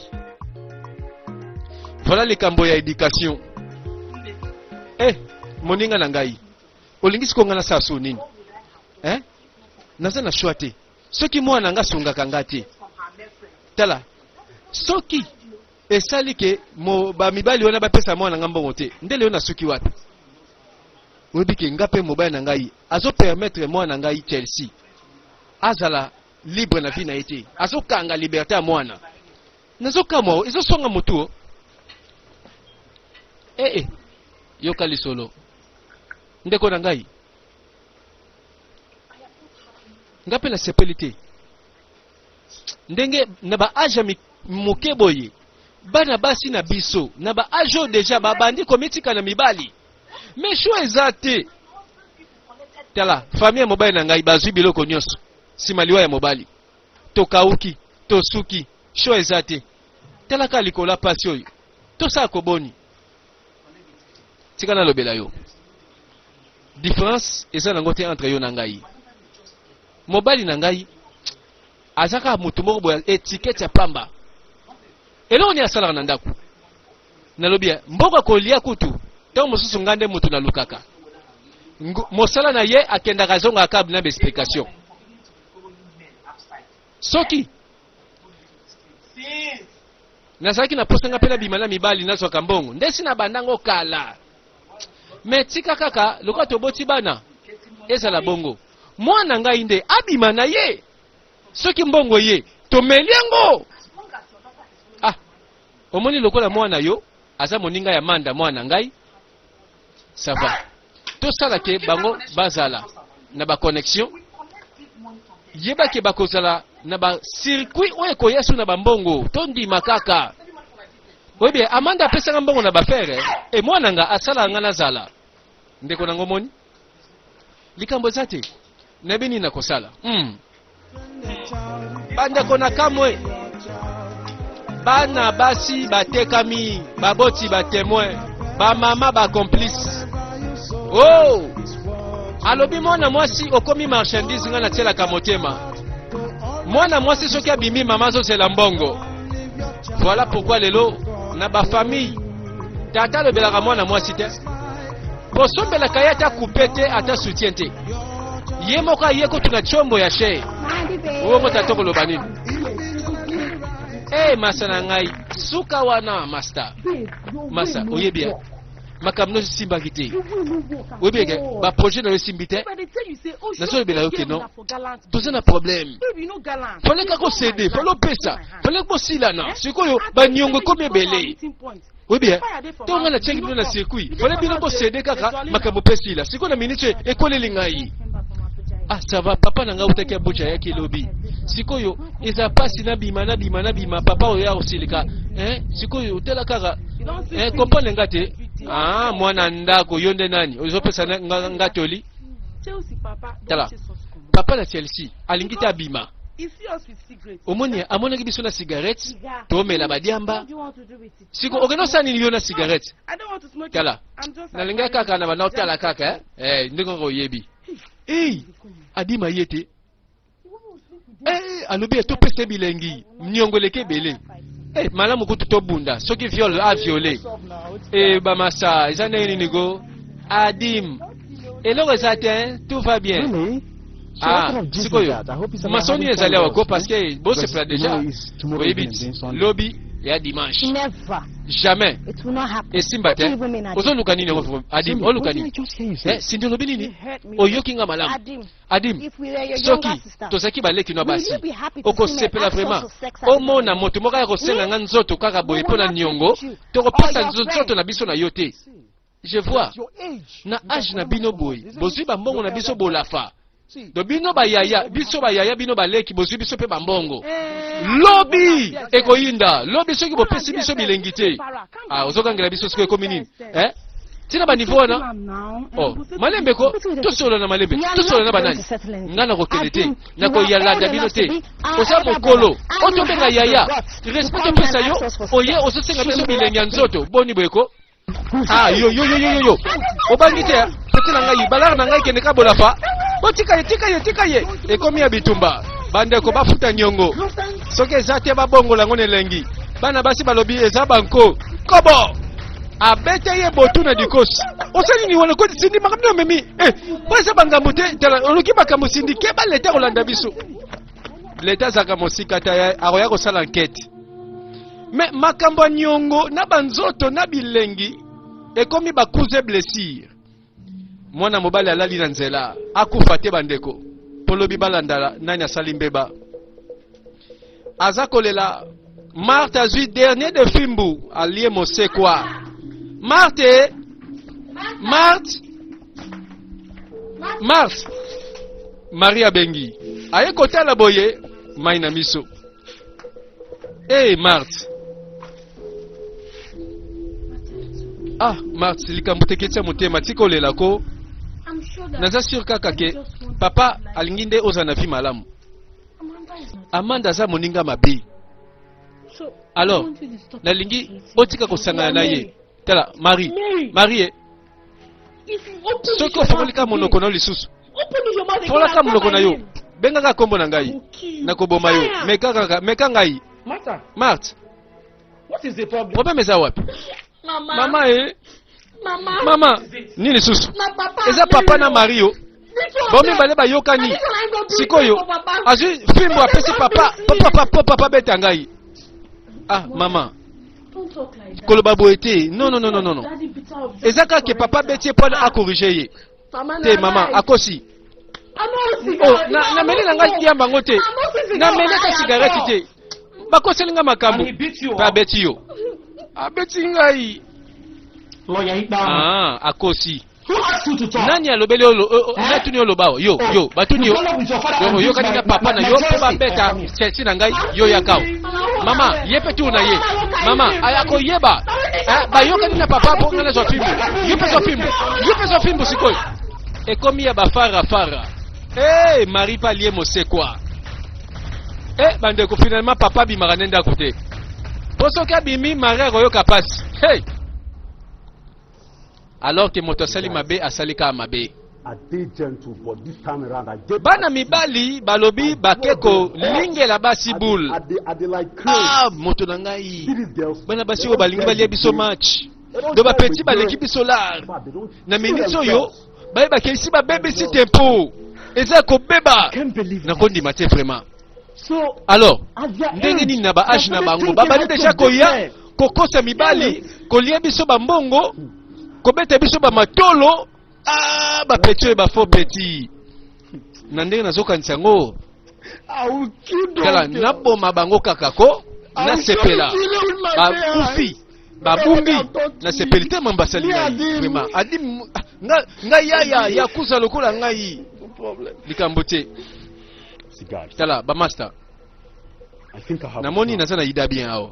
Voilà likambo ya education eh, moninga na ngai olingi sikoyo ngai nasala so nini eh? Naza na choix te soki mwana nga asungaka nga te tala soki esali ke bamibali wana bapesa mwana nga mbongo te nde lelo nasuki wapi oyebi ke nga mpe mobali na ngai azopermettre mwana ngai Chelsea azala libre na vie na ye te azokanga liberté ya mwana nazokamwa ezosonga motu o ee eh, yoka lisolo ndeko na ngai nga mpe nasepeli te ndenge na ba age ya moke boye bana basi na biso na ba age oyo deja babandi komitika na mibali mais choix eza te tala famille ya mobali na ngai bazwi biloko nyonso nsima liwa ya mobali tokauki tosuki choix eza te tala kaka likolo ya pasi oyo tosala koboni tika nalobela yo différence eza nango te entre yo na ngai mobali na ngai aza kaka motu moko boye etikete ya pamba eloko nini asalaka na ndako nalobi mboka kolia kutu ntango mosusu ngai nde motu nalukaka mosala na ye akendaka azongaka na baexplication soki nazalaki na posa nga mpe nabima na mibali nazwaka mbongo nde si nabanda ngo kala me tika kaka lokola toboti bana ezala bongo mwana ngai nde abima na ye soki mbongo ye tomeli yango ah omoni lokola mwana yo aza moninga ya manda mwana ngai ça va tosala ke bango bazala na baconnexion yeba ke bakozala na bacircuit oyo ekoya so na bambongo tondima kaka oyebi amanda apesanga mbongo na bafere e mwana nga asala nga nazala. Ndeko na ngomoni likambo eza te, nayebi nini nakosala. Bandeko na kamwe, bana basi batekami, baboti batemoin, bamama bacomplice. Oh, alobi mwana mwasi okomi marchandise, ngai natielaka motema mwana mwasi soki abimi, mama azozela mbongo. Voilà pourquoi lelo na bafamille tata alobelaka mwana mwasi te, bosombelaka ye ata coupe te, ata soutien te, ye moko aye kotuna tiombo ya cher. Oyo tata koloba nini? E masa na ngai, suka wana master masa, oyebi ya makambo nyonso esimbaki te, oyebi eke baprojet na yo esimbi te. Nazolobela yo ke non, toza na problème, fallait kaka océder, fallait opesa, fallait bosilana. Sikoyo baniongo ekomi ebele, oyebi to ngai natiaki bino na circuit, fallait bino bocéder kaka, makambo mpe esila. Sikoyo na minute ekoleli ngai. Ah, ça va, papa na ngai autaki Abuja, ayaki elobi sikoyo eza mpasi, nabima nabima nabima, papa oyo ya kosilika. Eh, sikoyo otala kaka, eh, comprendre nga te. Ah, mwana ndako, yo nde nani ozopesa nga, nga toli? Tala, papa na Chelsea alingi te abima. Omoni, amonaki biso na cigarette, tomela badiamba. Siko okende osala nini yo na cigarette? Tala, nalingai kaka na banda otala kaka, eh, ndenge kaka oyebi. Ei, adima ye te. Eh, alobi topesa bilengi, niongo eleki ebele. Eh, malamu kutu tobunda, soki viol a violé. Eh, bamasa eza ndenge nini go? Adim, eloko eza te, tout va bien. Really? Ah, sikoyo masoni ezali awa ko, parce que bosepela déjà, oyebi lobi ya dimanche. Never. Jamais. It will not happen. Esimba te. Even me, Nadim. Ozoluka nini yango, Adim? Oluka nini? Eh, Sindi, olobi nini? Oyoki nga malamu? Adim. Adim, If we were your soki younger sister, tozalaki baleki no basi, will you be happy to okosepela see me vraiment ask us to sex omona moto moko aya kosenga nga nzoto kaka boye mpo na niongo? Tokopesa nzoto na biso na yo te. Je vois na age na bino boye, bozwi bambongo na biso, bolafa do bino bayaya, biso bayaya, bino baleki, bozwi biso mpe bambongo. Lobi ekoyinda, lobi soki bopesi biso bilengi te. Ah, ozokangela biso sikoyo, ekomi nini? Eh? Ntina baniveau wana. Oh, malembe ko, tosolola na malembe, tosolola na banani. Nga nakokende te, nakoyalanda bino te. Oza mokolo oyo tobenga yaya, respect topesa yo, oye ozosenga biso bilengi ya nzoto, boni boye ko? Ah, yo yo yo yo yo yo, obangi te? Pete na ngai, balare na ngai, kende kabola fa. Botika ye, tika ye, tika ye. Ekomi ya bitumba. Bandeko bafuta niongo, soki eza te babongola yango na elengi. Bana basi balobi eza banko kobo, abete ye botu na dikosi. Osali nini wana koti? Sindi, makambo nini omemi? Eh, po eza bangambo te. Tala, oluki makambo. Sindi, keba, leta kolanda biso. Leta azalaka mosika te, akoya kosala enquête. Mais makambo ya niongo na banzoto na bilengi ekomi bacoups et blessure. Mwana mobali alali na nzela, akufa te bandeko, mpo lobi balanda nani asali mbeba. Aza kolela. Marthe azwi dernier de fimbu, alie mosekwa. Marthe, Marthe, Marthe! Marie abengi, aye kotala boye, mai na miso. Hey, Marthe! Ah, Marthe, likambo te, ketia motema, tika olela ko. Naza sûr kaka ke papa alingi nde ozala na vie malamu. Amanda aza moninga mabe, alors nalingi otika kosangana na ye. Tala, Marie, Marie, soki ofongoli kaka monoko na yo lisusu, fongolaka monoko na yo, bengaka nkombo na ngai, nakoboma yo. Meka kaka, meka ngai. Marthe, problème eza wapi? Mama e, mama, nini lisusu? Eza papa na Mario, bomibale bayokani. Sikoyo azwi fimbo, apesi papa, papa, po papa beta ngai. Ah mama, koloba boye te. Non, non, non, non, non, eza kaka ke papa beti ye mpo acorriger ye te. Mama akosi. Oh, nameli na ngai diamba yango te, nameli ata cigarette te, bakoseli nga makambo mpe abeti yo, abeti ngai. Ah, akosi. Nani alobeli oyo? Natuni oloba yo, yo batuni yo, oyokani na papa na yo mpo babeta Chelsea na ngai? Yo yakao mama, ye mpe tour na ye. Mama akoyeba. Ah, bayokani na papa mpo ngai nazwa fimbu. Yo mpe zwa fimbu. Yo mpe zwa fimbu sikoyo. Ekomi ya bafarafara. Hey, Marie mpe alie mosekwa. Eh, bandeko, finalement papa abimaka nde ndako te. Mpo soki abimi, Marie akoyoka mpasi. Hey! Alors que moto asali mabe asali kaka mabe. Bana mibali balobi bake kolingela basi boule. Ah, moto na ngai. Bana basi oyo balingi balia biso match. Do ba petit baleki biso lar. Na minute oyo bayebaka esi babebisi tempo. Eza kobeba. Nakondima te vraiment. Alors, ndenge nini na ba age na bango babandi deja koya kokosa mibali, kolia biso bambongo, kobeta biso bamatolo. Ah, bapeti oyo ba faux petit. Na ndenge nazokanisa yango, tala naboma bango kaka ko nasepela bakufi babungi nasepeli te mambo asali ngai vraiment adi ngai yaya yakuza lokola ngai likambo te. Tala bamaster, namoni naza na ida bien awa.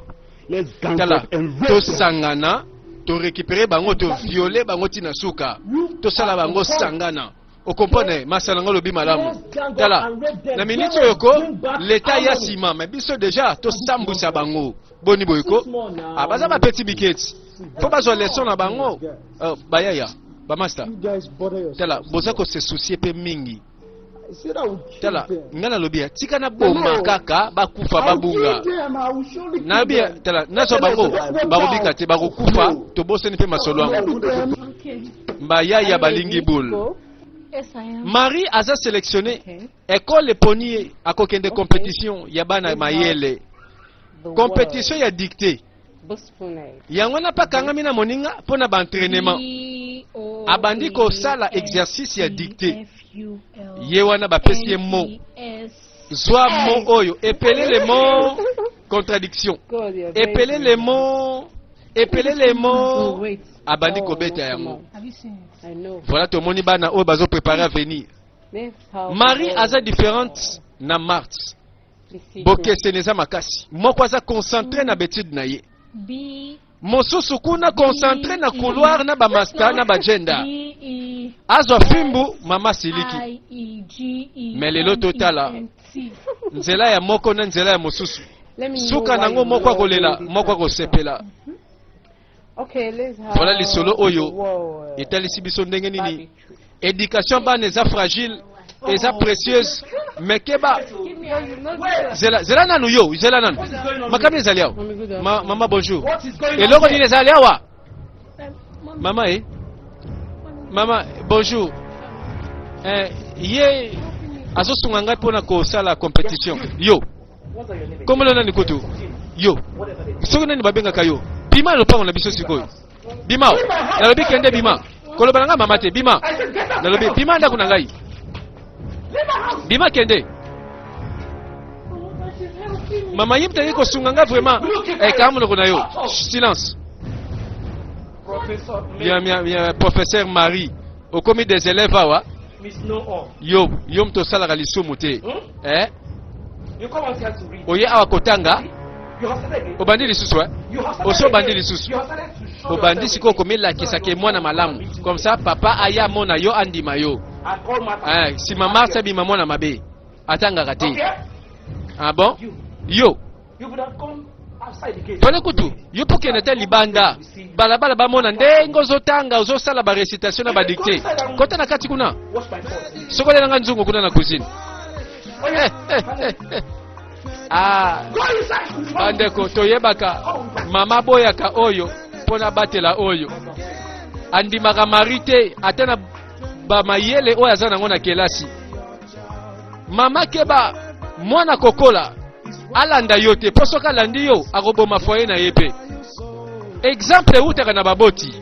Tala, tosangana torécupere bango, toviole bango ntina suka, tosala bango sangana. Okomprendre masala ngo olobi malamu. Tala, na miniti oyo ko leta ya nsima me biso deja tosambwisa bango boni boye ko. Ah, baza bapeti biketi mpo bazwa leson na bango. Bayaya bamaster, tala, boza kose soucier mpe mingi. Tala, ngai nalobi ya tika naboma kaka bakufa babunga. Nalobi ya tala, nazwa bango bakobika te, bakokufa, tobosani mpe masolo yango. Bayaya balingi boule. Marie aza sélectionné, école eponi ye, akokende compétition ya bana mayele, compétition ya dictée. Yango wana mpe akangami na moninga mpo na baentraînement, abandi kosala exercice ya dictée. Ye wana bapesi ye mo, zwa mo oyo, epelele mo contradiction, epelele mo, epelele mo. Abandi kobeta yango. Voilà, tomoni bana oyo bazoprépare avenir. Marie aza différente na Marthe, bokeseni eza makasi. Moko aza concentré na betide na ye, mosusu kuna concentré na couloir na bamasta na bagenda. Azwa fimbu, mama siliki. Me lelo totala nzela ya moko na nzela ya mosusu, suka nango moko akolela, moko akosepela. Voilà, lisolo oyo etalisi biso ndenge nini éducation bana eza fragile, eza précieuse. Mais keba, zela, zela nanu, yo zela nanu. Makambo ezali awa. Ma, mama bonjour. Eloko nini ezali awa, mama? E mama, bonjour. Eh, ye azosunga ngai mpona kosala compétition. Yo komona nani kutu? Yo soki nani babengaka yo? Bima na lopango na biso sikoyo, bima. Nalobi kende, bima. Koloba na ngai mama te, bima. Nalobi bima ndako na ngai, bima, kende. Mama, ye mutaki kosunga ngai vraiment. Eh, kanga monoko na yo, silence. Bien, bien, bien. Professeur Marie, okomi des élèves awa. Yo, yo moto osalaka lisumu te, eh? Oye awa kotanga, obandi lisusu, eh? Osi obandi lisusu, obandi sikoyo komilakisaka mwana malamu. Comme ça papa aya amona yo, andima yo. Eh, nsima Mars abima mwana mabe, atangaka te. Ah bon, yo tole kutu yo mpo kende te libanda balabala, bamona ndenge ozotanga, ozosala barécitation na badictée. Kota na kati kuna, sokolelanga nzungu kuna na cuisine. Eh, eh, eh, eh. Ah, bandeko, toyebaka mama boyaka oyo mpo na batela oyo andimaka Marie te, ata na bamayele oyo aza nango na kelasi. Mama, keba, mwana kokola alanda yo te, mpo soki alandi yo akoboma foyer na ye. Mpe exemple eutaka na baboti,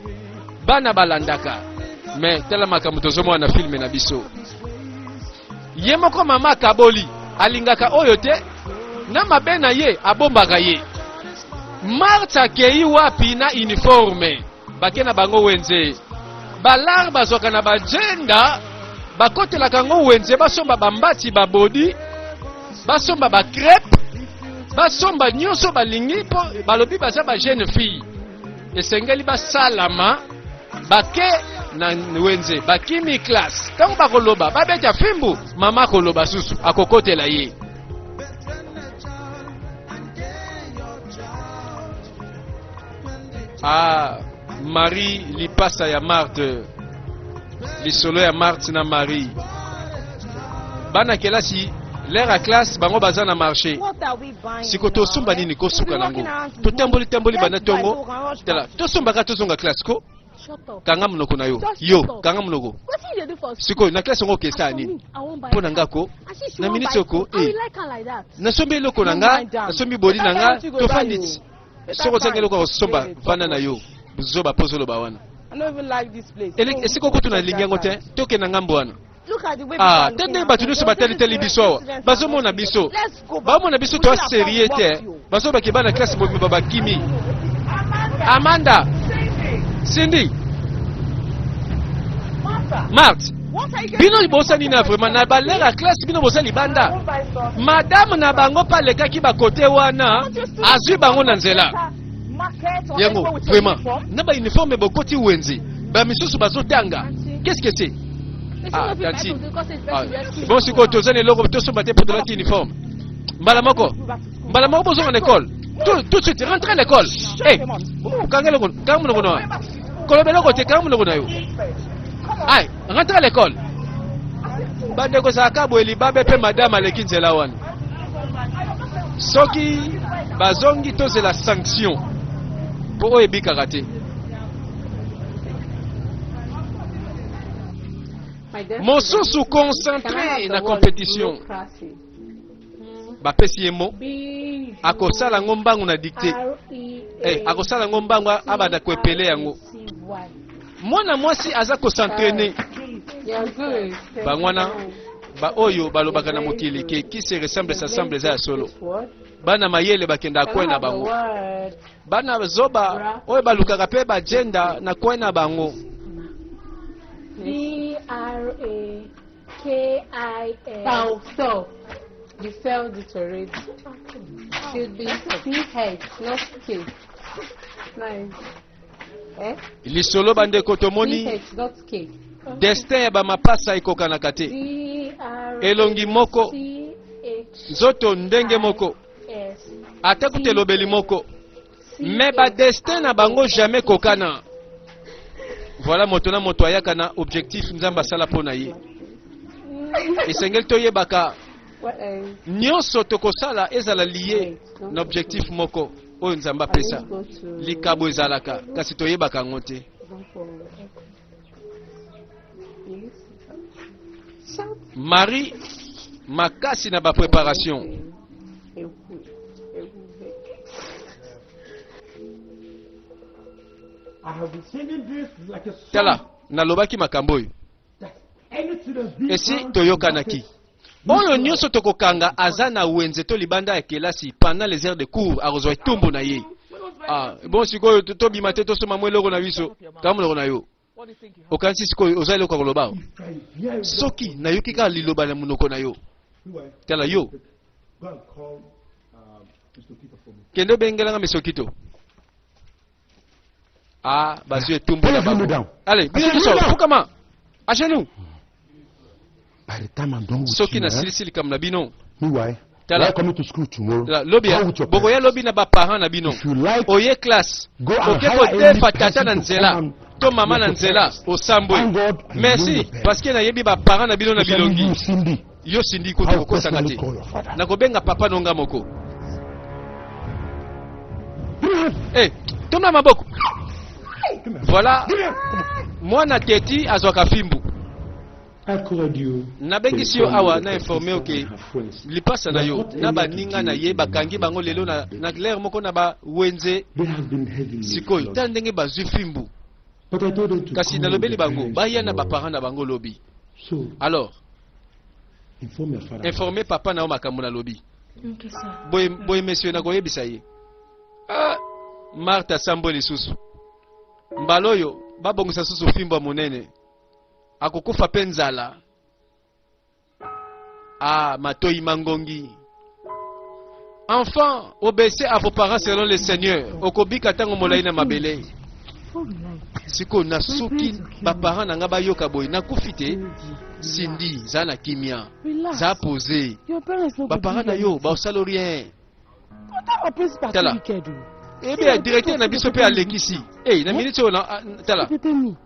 bana balandaka. Me tala makambo tozomona na film na biso. Ye moko mama akaboli, alingaka oyo te, na mabe na ye abombaka ye. Marte akei wapi na uniforme? Bake na bango wenze. Balare bazwaka na bajenda, bakotelaka yango wenze, basomba bambati, babodi, basomba bacrêpe, basomba nyonso balingi, mpo balobi baza bajeune fille. Esengeli basalama bake na wenze, bakimi classe. Ntango bakoloba babeta fimbu, mama akoloba susu, akokotela ye. Ah, Marie lipasa ya Marthe, lisolo ya Marthe na Marie. Bana kelasi l'heure ya classe bango baza na marché. Siko tosomba nini kosuka nango? Totamboli tamboli banda tongo. Tala, tosombaka tozonga classe ko. Kanga monoko na yo. Yo, kanga monoko. Sikoyo na classe yango okesala nini? Mpo na nga ko na minute oko eh. Nasombi eloko na nga, nasombi boli na nga, tofandi ti. Soki ozangi eloko ya kosomba, vanda na yo. Buzoba mpo ozoloba wana. Esika okutu nalingi yango te, tokenda ngambo wana. Ah, te ndenge bato nyonso batalitali biso awa, bazomona biso, bamona biso toa serie te, bazobaki bana classe mobimba bakimi. Amanda, Cindy, Marthe, bino bosani na vraiment na balere ya classe, bino boza libanda. Madame na bango mpe alekaki bakote wana, azwi bango na nzela yango vraiment na ba uniforme bokoti wenze ba misusu bazotanga qu'est-ce que c'est? Ah, tantine. Ah, bon sikoyo toza na eloko tosomba te mpo tolati uniforme mbala moko mbala moko bozonga na école tout, tout de suite rentrez à l'école. Hey, kanga eloko, kanga monoko na koloba eloko te, kanga monoko na yo. Ay, rentrez à l'école. Bandeko, ezalaka boye, libabe mpe madame aleki nzela wana. Soki bazongi, tozela sanction mpo oyo ebikaka te. Mosusu concentré na compétition, bapesi ye mo akosala yango mbangu na dictée, eh, akosala yango mbangu, abanda koepele yango. Mwana mwasi aza kosentraîner bango wana. Baoyo balobaka na mokili ke qui se ressemble s'assemble, eza ya solo. Bana mayele bakendaka kwe na bango, bana zoba oyo balukaka mpe bagenda na kwe na bango. B R A K I S. Oh, so you failed it already. Should be C H, not K. Nice. Eh? Lisolo, bandeko, tomoni C H, not K. destin ya bamapasa ekokanaka te. B R Elongi moko, C H nzoto ndenge moko, S ata kuta elobeli moko, mais badestin na bango jamais kokana. Voilà, moto na moto ayaka na objectif Nzambe asala mpo na ye. Esengeli toyebaka What else? nyonso tokosala ezala lié na objectif moko oyo Nzambe apesa. Let's go to Likabo ezalaka, kasi toyebaka yango te. Yes. Shout. Marie makasi na bapréparation. Ewu, ewu. I have been singing this like a song. Tala, nalobaki makambo oyo. That any student be Esi found toyokanaki, oyo nyonso tokokanga aza na wenze to libanda ya kelasi pendant les heures de cours akozwa etumbu na ye. Ah, bon, sikoyo tobima te, tosomba mwa eloko na biso. Kanga monoko na yo. Okanisi sikoyo oza eloko ya koloba awa? If I hear a Soki nayoki kaka liloba na monoko na yo. word, Tala yo. Go and call Mr. Okito for me. Kende obengelanga Mesokito. Ah, bazwi etumbu na bango. Allez, bino nyonso fukama, à genoux. By the time I'm done with Soki you, eh? nasilisi likambo na bino. Meanwhile, Tala. you are coming to school tomorrow. Tala, lobi Go with your bokoya parents. lobi na baparent na bino. If you like, Oye classe, go and oke hire kodefa any tata person na to nzela come and to mama na with your nzela, parents. osambwe. Thank God I know Merci, your parents. parce que nayebi baparent na bino na Especially bilongi. you, Cindy. Yo Sindi kutu, I will kokosaka personally te. call your father. Nakobenga papa nonga moko. Eh, tomna maboko. Voilà, mwana teti azwaka fimbu. Nabengisi yo awa na informe oke lipasa na yo na baninga na ye, bakangi bango lelo na l'heure moko na bawenze. Sikoyo tala ndenge bazwi fimbu. Kasi nalobeli bango baya na baparent na bango lobi. Alors informe papa na yo makambo nalobi. Okay, sir. Boye boye, monsieur, nakoyebisa ye. Ah, Marthe asambwe lisusu. Mbala oyo babongisa susu fimbo ya monene, akokufa mpe nzala. Ah, matoi mangongi. Enfant, obéissez à vos parents selon le Seigneur, okobika ntango molai na mabele. What will I do? Sikoyo na soki baparent na nga bayoka boye, nakufi te. Cindy, Cindy, za na kimia, Relax. za pose. Your parents no go Baparent do na you yo anything. baosala rien. But that our principal Tala. too wicked o. Ebe ya directeur na biso mpe alekisi. Ei, na minute oyo na ah, tala. Pepe me.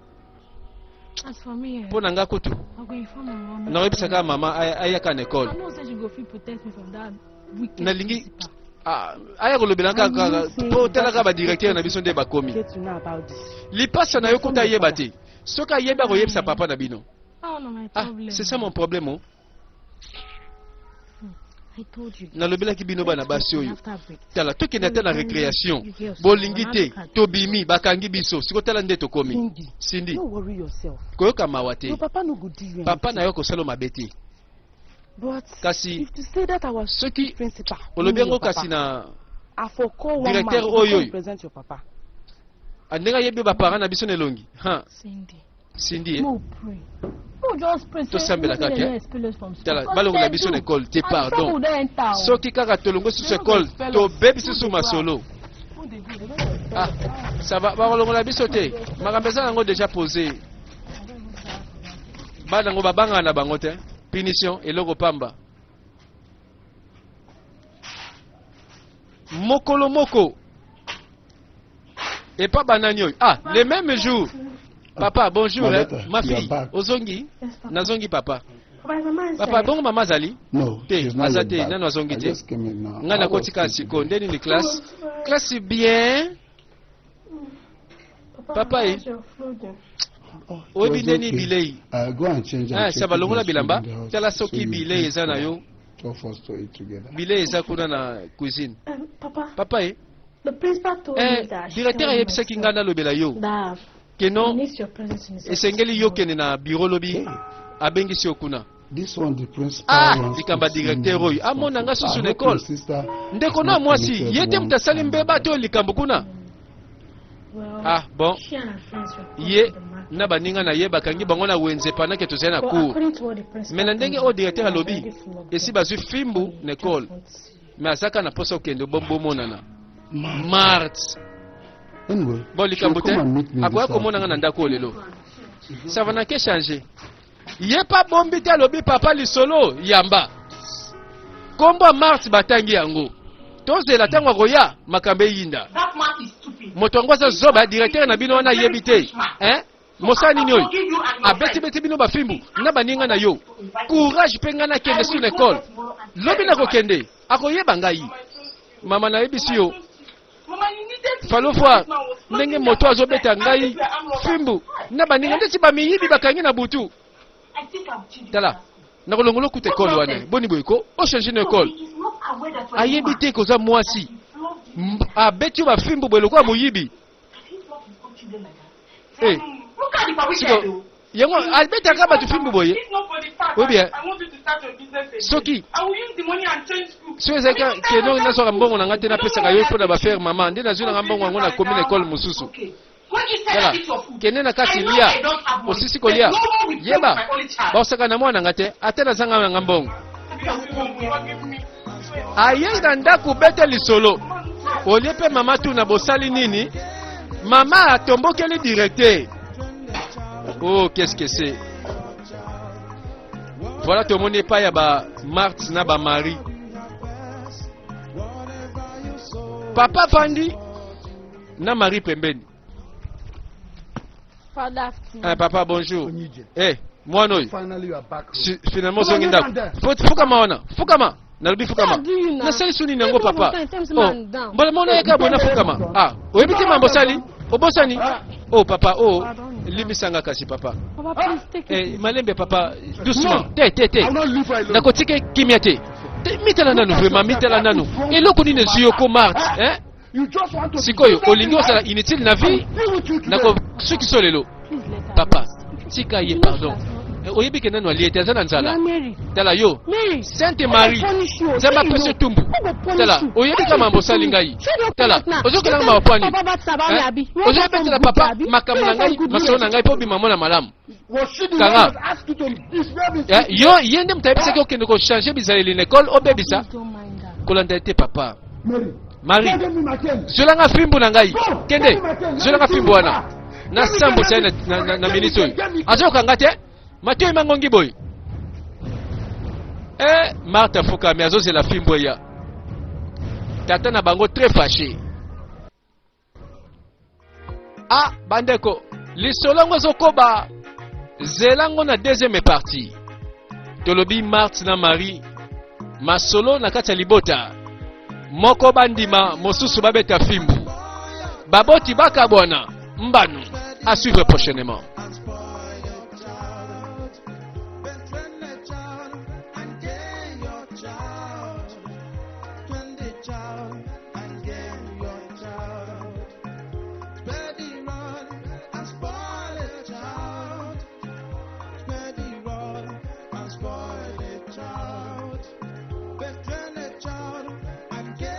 As for me, eh, Mpo na nga kutu I go inform my mama. nakoyebisaka mama ayaka na ekole. I know say she go fit protect me from that wicked Nalingi principal. ah, aya kolobela kaka kaka mpo tala kaka badirecteur na biso nde bakomi. Get to know about this. Lipasa na yo kuta ayeba te. Soki ayebi akoyebisa papa na bino. Oh, no, my Ah, problem. c'est ça mon problème, oh. I told you. Nalobelaki bino bana basi oyo. After break. Tala, tokende ata na récréation, bolingi te. Tobimi, bakangi biso. Siko tala nde tokomi. Cindy. Cindy, No worry yourself. koyoka mawa te. Your papa no go do you Papa na anything. yo kosala mabe te. But Kasi if to say that our soki principal olobi know yango your papa, kasi na I for call one man directeur to oyo come oyo. represent your papa. Ah, ndenge ayebi baparent na biso na elongi. Ha, Cindy. Cindy, eh. No pray. No just pray. say, Tosambela make kaka, dem no eh. expel us from school. Tala, Because balongola they biso do. na ekole te, And pardon. trouble don enter o. Soki kaka tolongo susu ekole, tobebi susu masolo. Who dey go? They no go expel Ah, us. ça va, bakolongola biso te. Makambo eza yango déjà posé. Bana yango babangaka na bango te. Punition eloko pamba. Mokolo moko epa banani oyo. Ah, le même jour. Papa, bonjour, My hein. daughter, Ma you are fille, back. ozongi? Yes, papa. Nazongi papa. Papa, mama is Papa, there. bongo mama azali? No, Te, she's not aza yet te, back. nano azongi I te. just came in now. Nga I was nakoti kaka thinking. sikoyo nde nini classe? Classe bien. Papa, Papa, eh. how's your food? Oh, it Oyebi was ndeni okay. bilei. Go and change and Ah, check ça va, if longola there's food bilamba. in the house Tala so soki you bilei eat eza na for yo. two of us to eat together. Bilei eza kuna na cuisine. Papa, Papa, eh. the principal told me Eh, that she directeur told ayebisaki myself nga nalobela yo. that Keno he needs your presence in his office esengeli yo tomorrow. kende na bureau lobi Hey, abengisi yo kuna. this one, the principal Ah, wants likambo to ya see directeur me oyo in his amona nga office. susu I na hope your ekole. sister Ndeko has na not mwasi committed ye te one moto asali crime mbeba to likambo kuna. Well, Ah bon, she and her friends were caught ye in the market. na baninga na ye bakangi bango na wenze pendant ke tozali na But cour. according to what the principal Me na ndenge told oyo me, directeur they are alobi already full of esi them. bazwi fimbu They na just ekole. want to see you. Me azaka na posa okende bomonana. Martha. Mart. Anyway, Bon she'll likambo te come and meet me akoya this komona nga na afternoon. ndako oyo lelo. Ça va na ke changer. Ye pa bombi te alobi papa lisolo yamba. Kombo ya Mart batangi yango. Tozela ntango akoya makambo eyinda. That man is stupid. Moto yango aza zoba, directeur na bino wana ayebi te. Hein? Mosala nini oyo? Abetibeti bino bafimbu na baninga na yo. Courage mpe ngai nakende sur na ekole. Lobi nakokende, akoyeba ngai. Mama nayebisi yo, falo voir ndenge moto azobeta ngai fimbu na baninga ndeti bamiyibi bakangi na butu. Tala, nakolongola okuta ekole wana. Boni boye ko ochange na ekole. Ayebi te koza mwasi. Abeti yo bafimbu boye lokola moyibi. Eh, siko yango abetaka bato fimbu boye. Oui bien. Soki soki ezalaki keno nazwaka mbongo na ngai te napesaka yo mpo na bafere mama nde nazwi nanga mbongo yango nakomi na ekole mosusu. Tala, kende na kati lia, osisi kolia, yeba baosaka na mwana nga te ata nazanga nanga mbongo. Aye na ndako bete lisolo olie mpe mama tuna bosali nini. Mama atombokeli directeur. Oh, qu'est-ce que c'est? Voilà tomoni epai ya ba Marthe na ba Marie. Papa vandi na Marie pembeni. Father, afternoon. Ah, papa bonjour. Onyije. Eh, mwana oyo. Finally, you are back home. Finalement ozongi ndako. Fukama wana, fukama. Nalobi fukama. What do you now? Nasali suni nango Every papa. time, times Oh, man down. mbala mona yeka boye nafukama. Ah, oyebi te mambo osali? Obosani? Oh papa, oh, limbisanga kasi papa. Papa, please take it. Eh, malembe papa, doucement. Te te te. I will not leave her alone. Nakotika kimia te. Te, mitala nanu vraiment, mitala nanu. Eloko nini ezwi yo ko Marthe, hein? You just want to Sikoyo olingi osala inutile na vie? Deal with you today. Nako sukiso lelo. Please let her Papa, rest. tika ye pardon. Eh, oyebi ke nanu alie te aza na nzala. Yeah, Mary. Tala yo. Mary. Sainte Marie, Nzambe apesi yo tumbu. Tala, oyebi kama mambo osali ngai. Tala, ozokelanga mawa pwani. Ozobetela papa makambo na ngai, masolo na ngai mpo obima mwana malamu. Was she the one Kanga. that asked you to misbehave in Eh, school? yo ye nde moto ayebisaki okende kochange bizaleli na ekole obebisa. Please don't mind her. Kolanda te papa. Mary. Marie. Give me my cane. Zwelanga fimbu na ngai. Kende, zwelanga fimbu wana. Nasambwisa ye na, na, na, na miniti oyo. Azokanga te? Matoi mangongi boye. Eh, Marthe afukami azozela fimbo eya. Tata na bango très fâché. Ah, bandeko, lisolo yango ezokoba. Zela yango na deuxième partie. Tolobi Marthe na Marie, masolo na kati ya libota. Moko bandima, mosusu babeta fimbu. Baboti bakabwana, mbano. À suivre prochainement.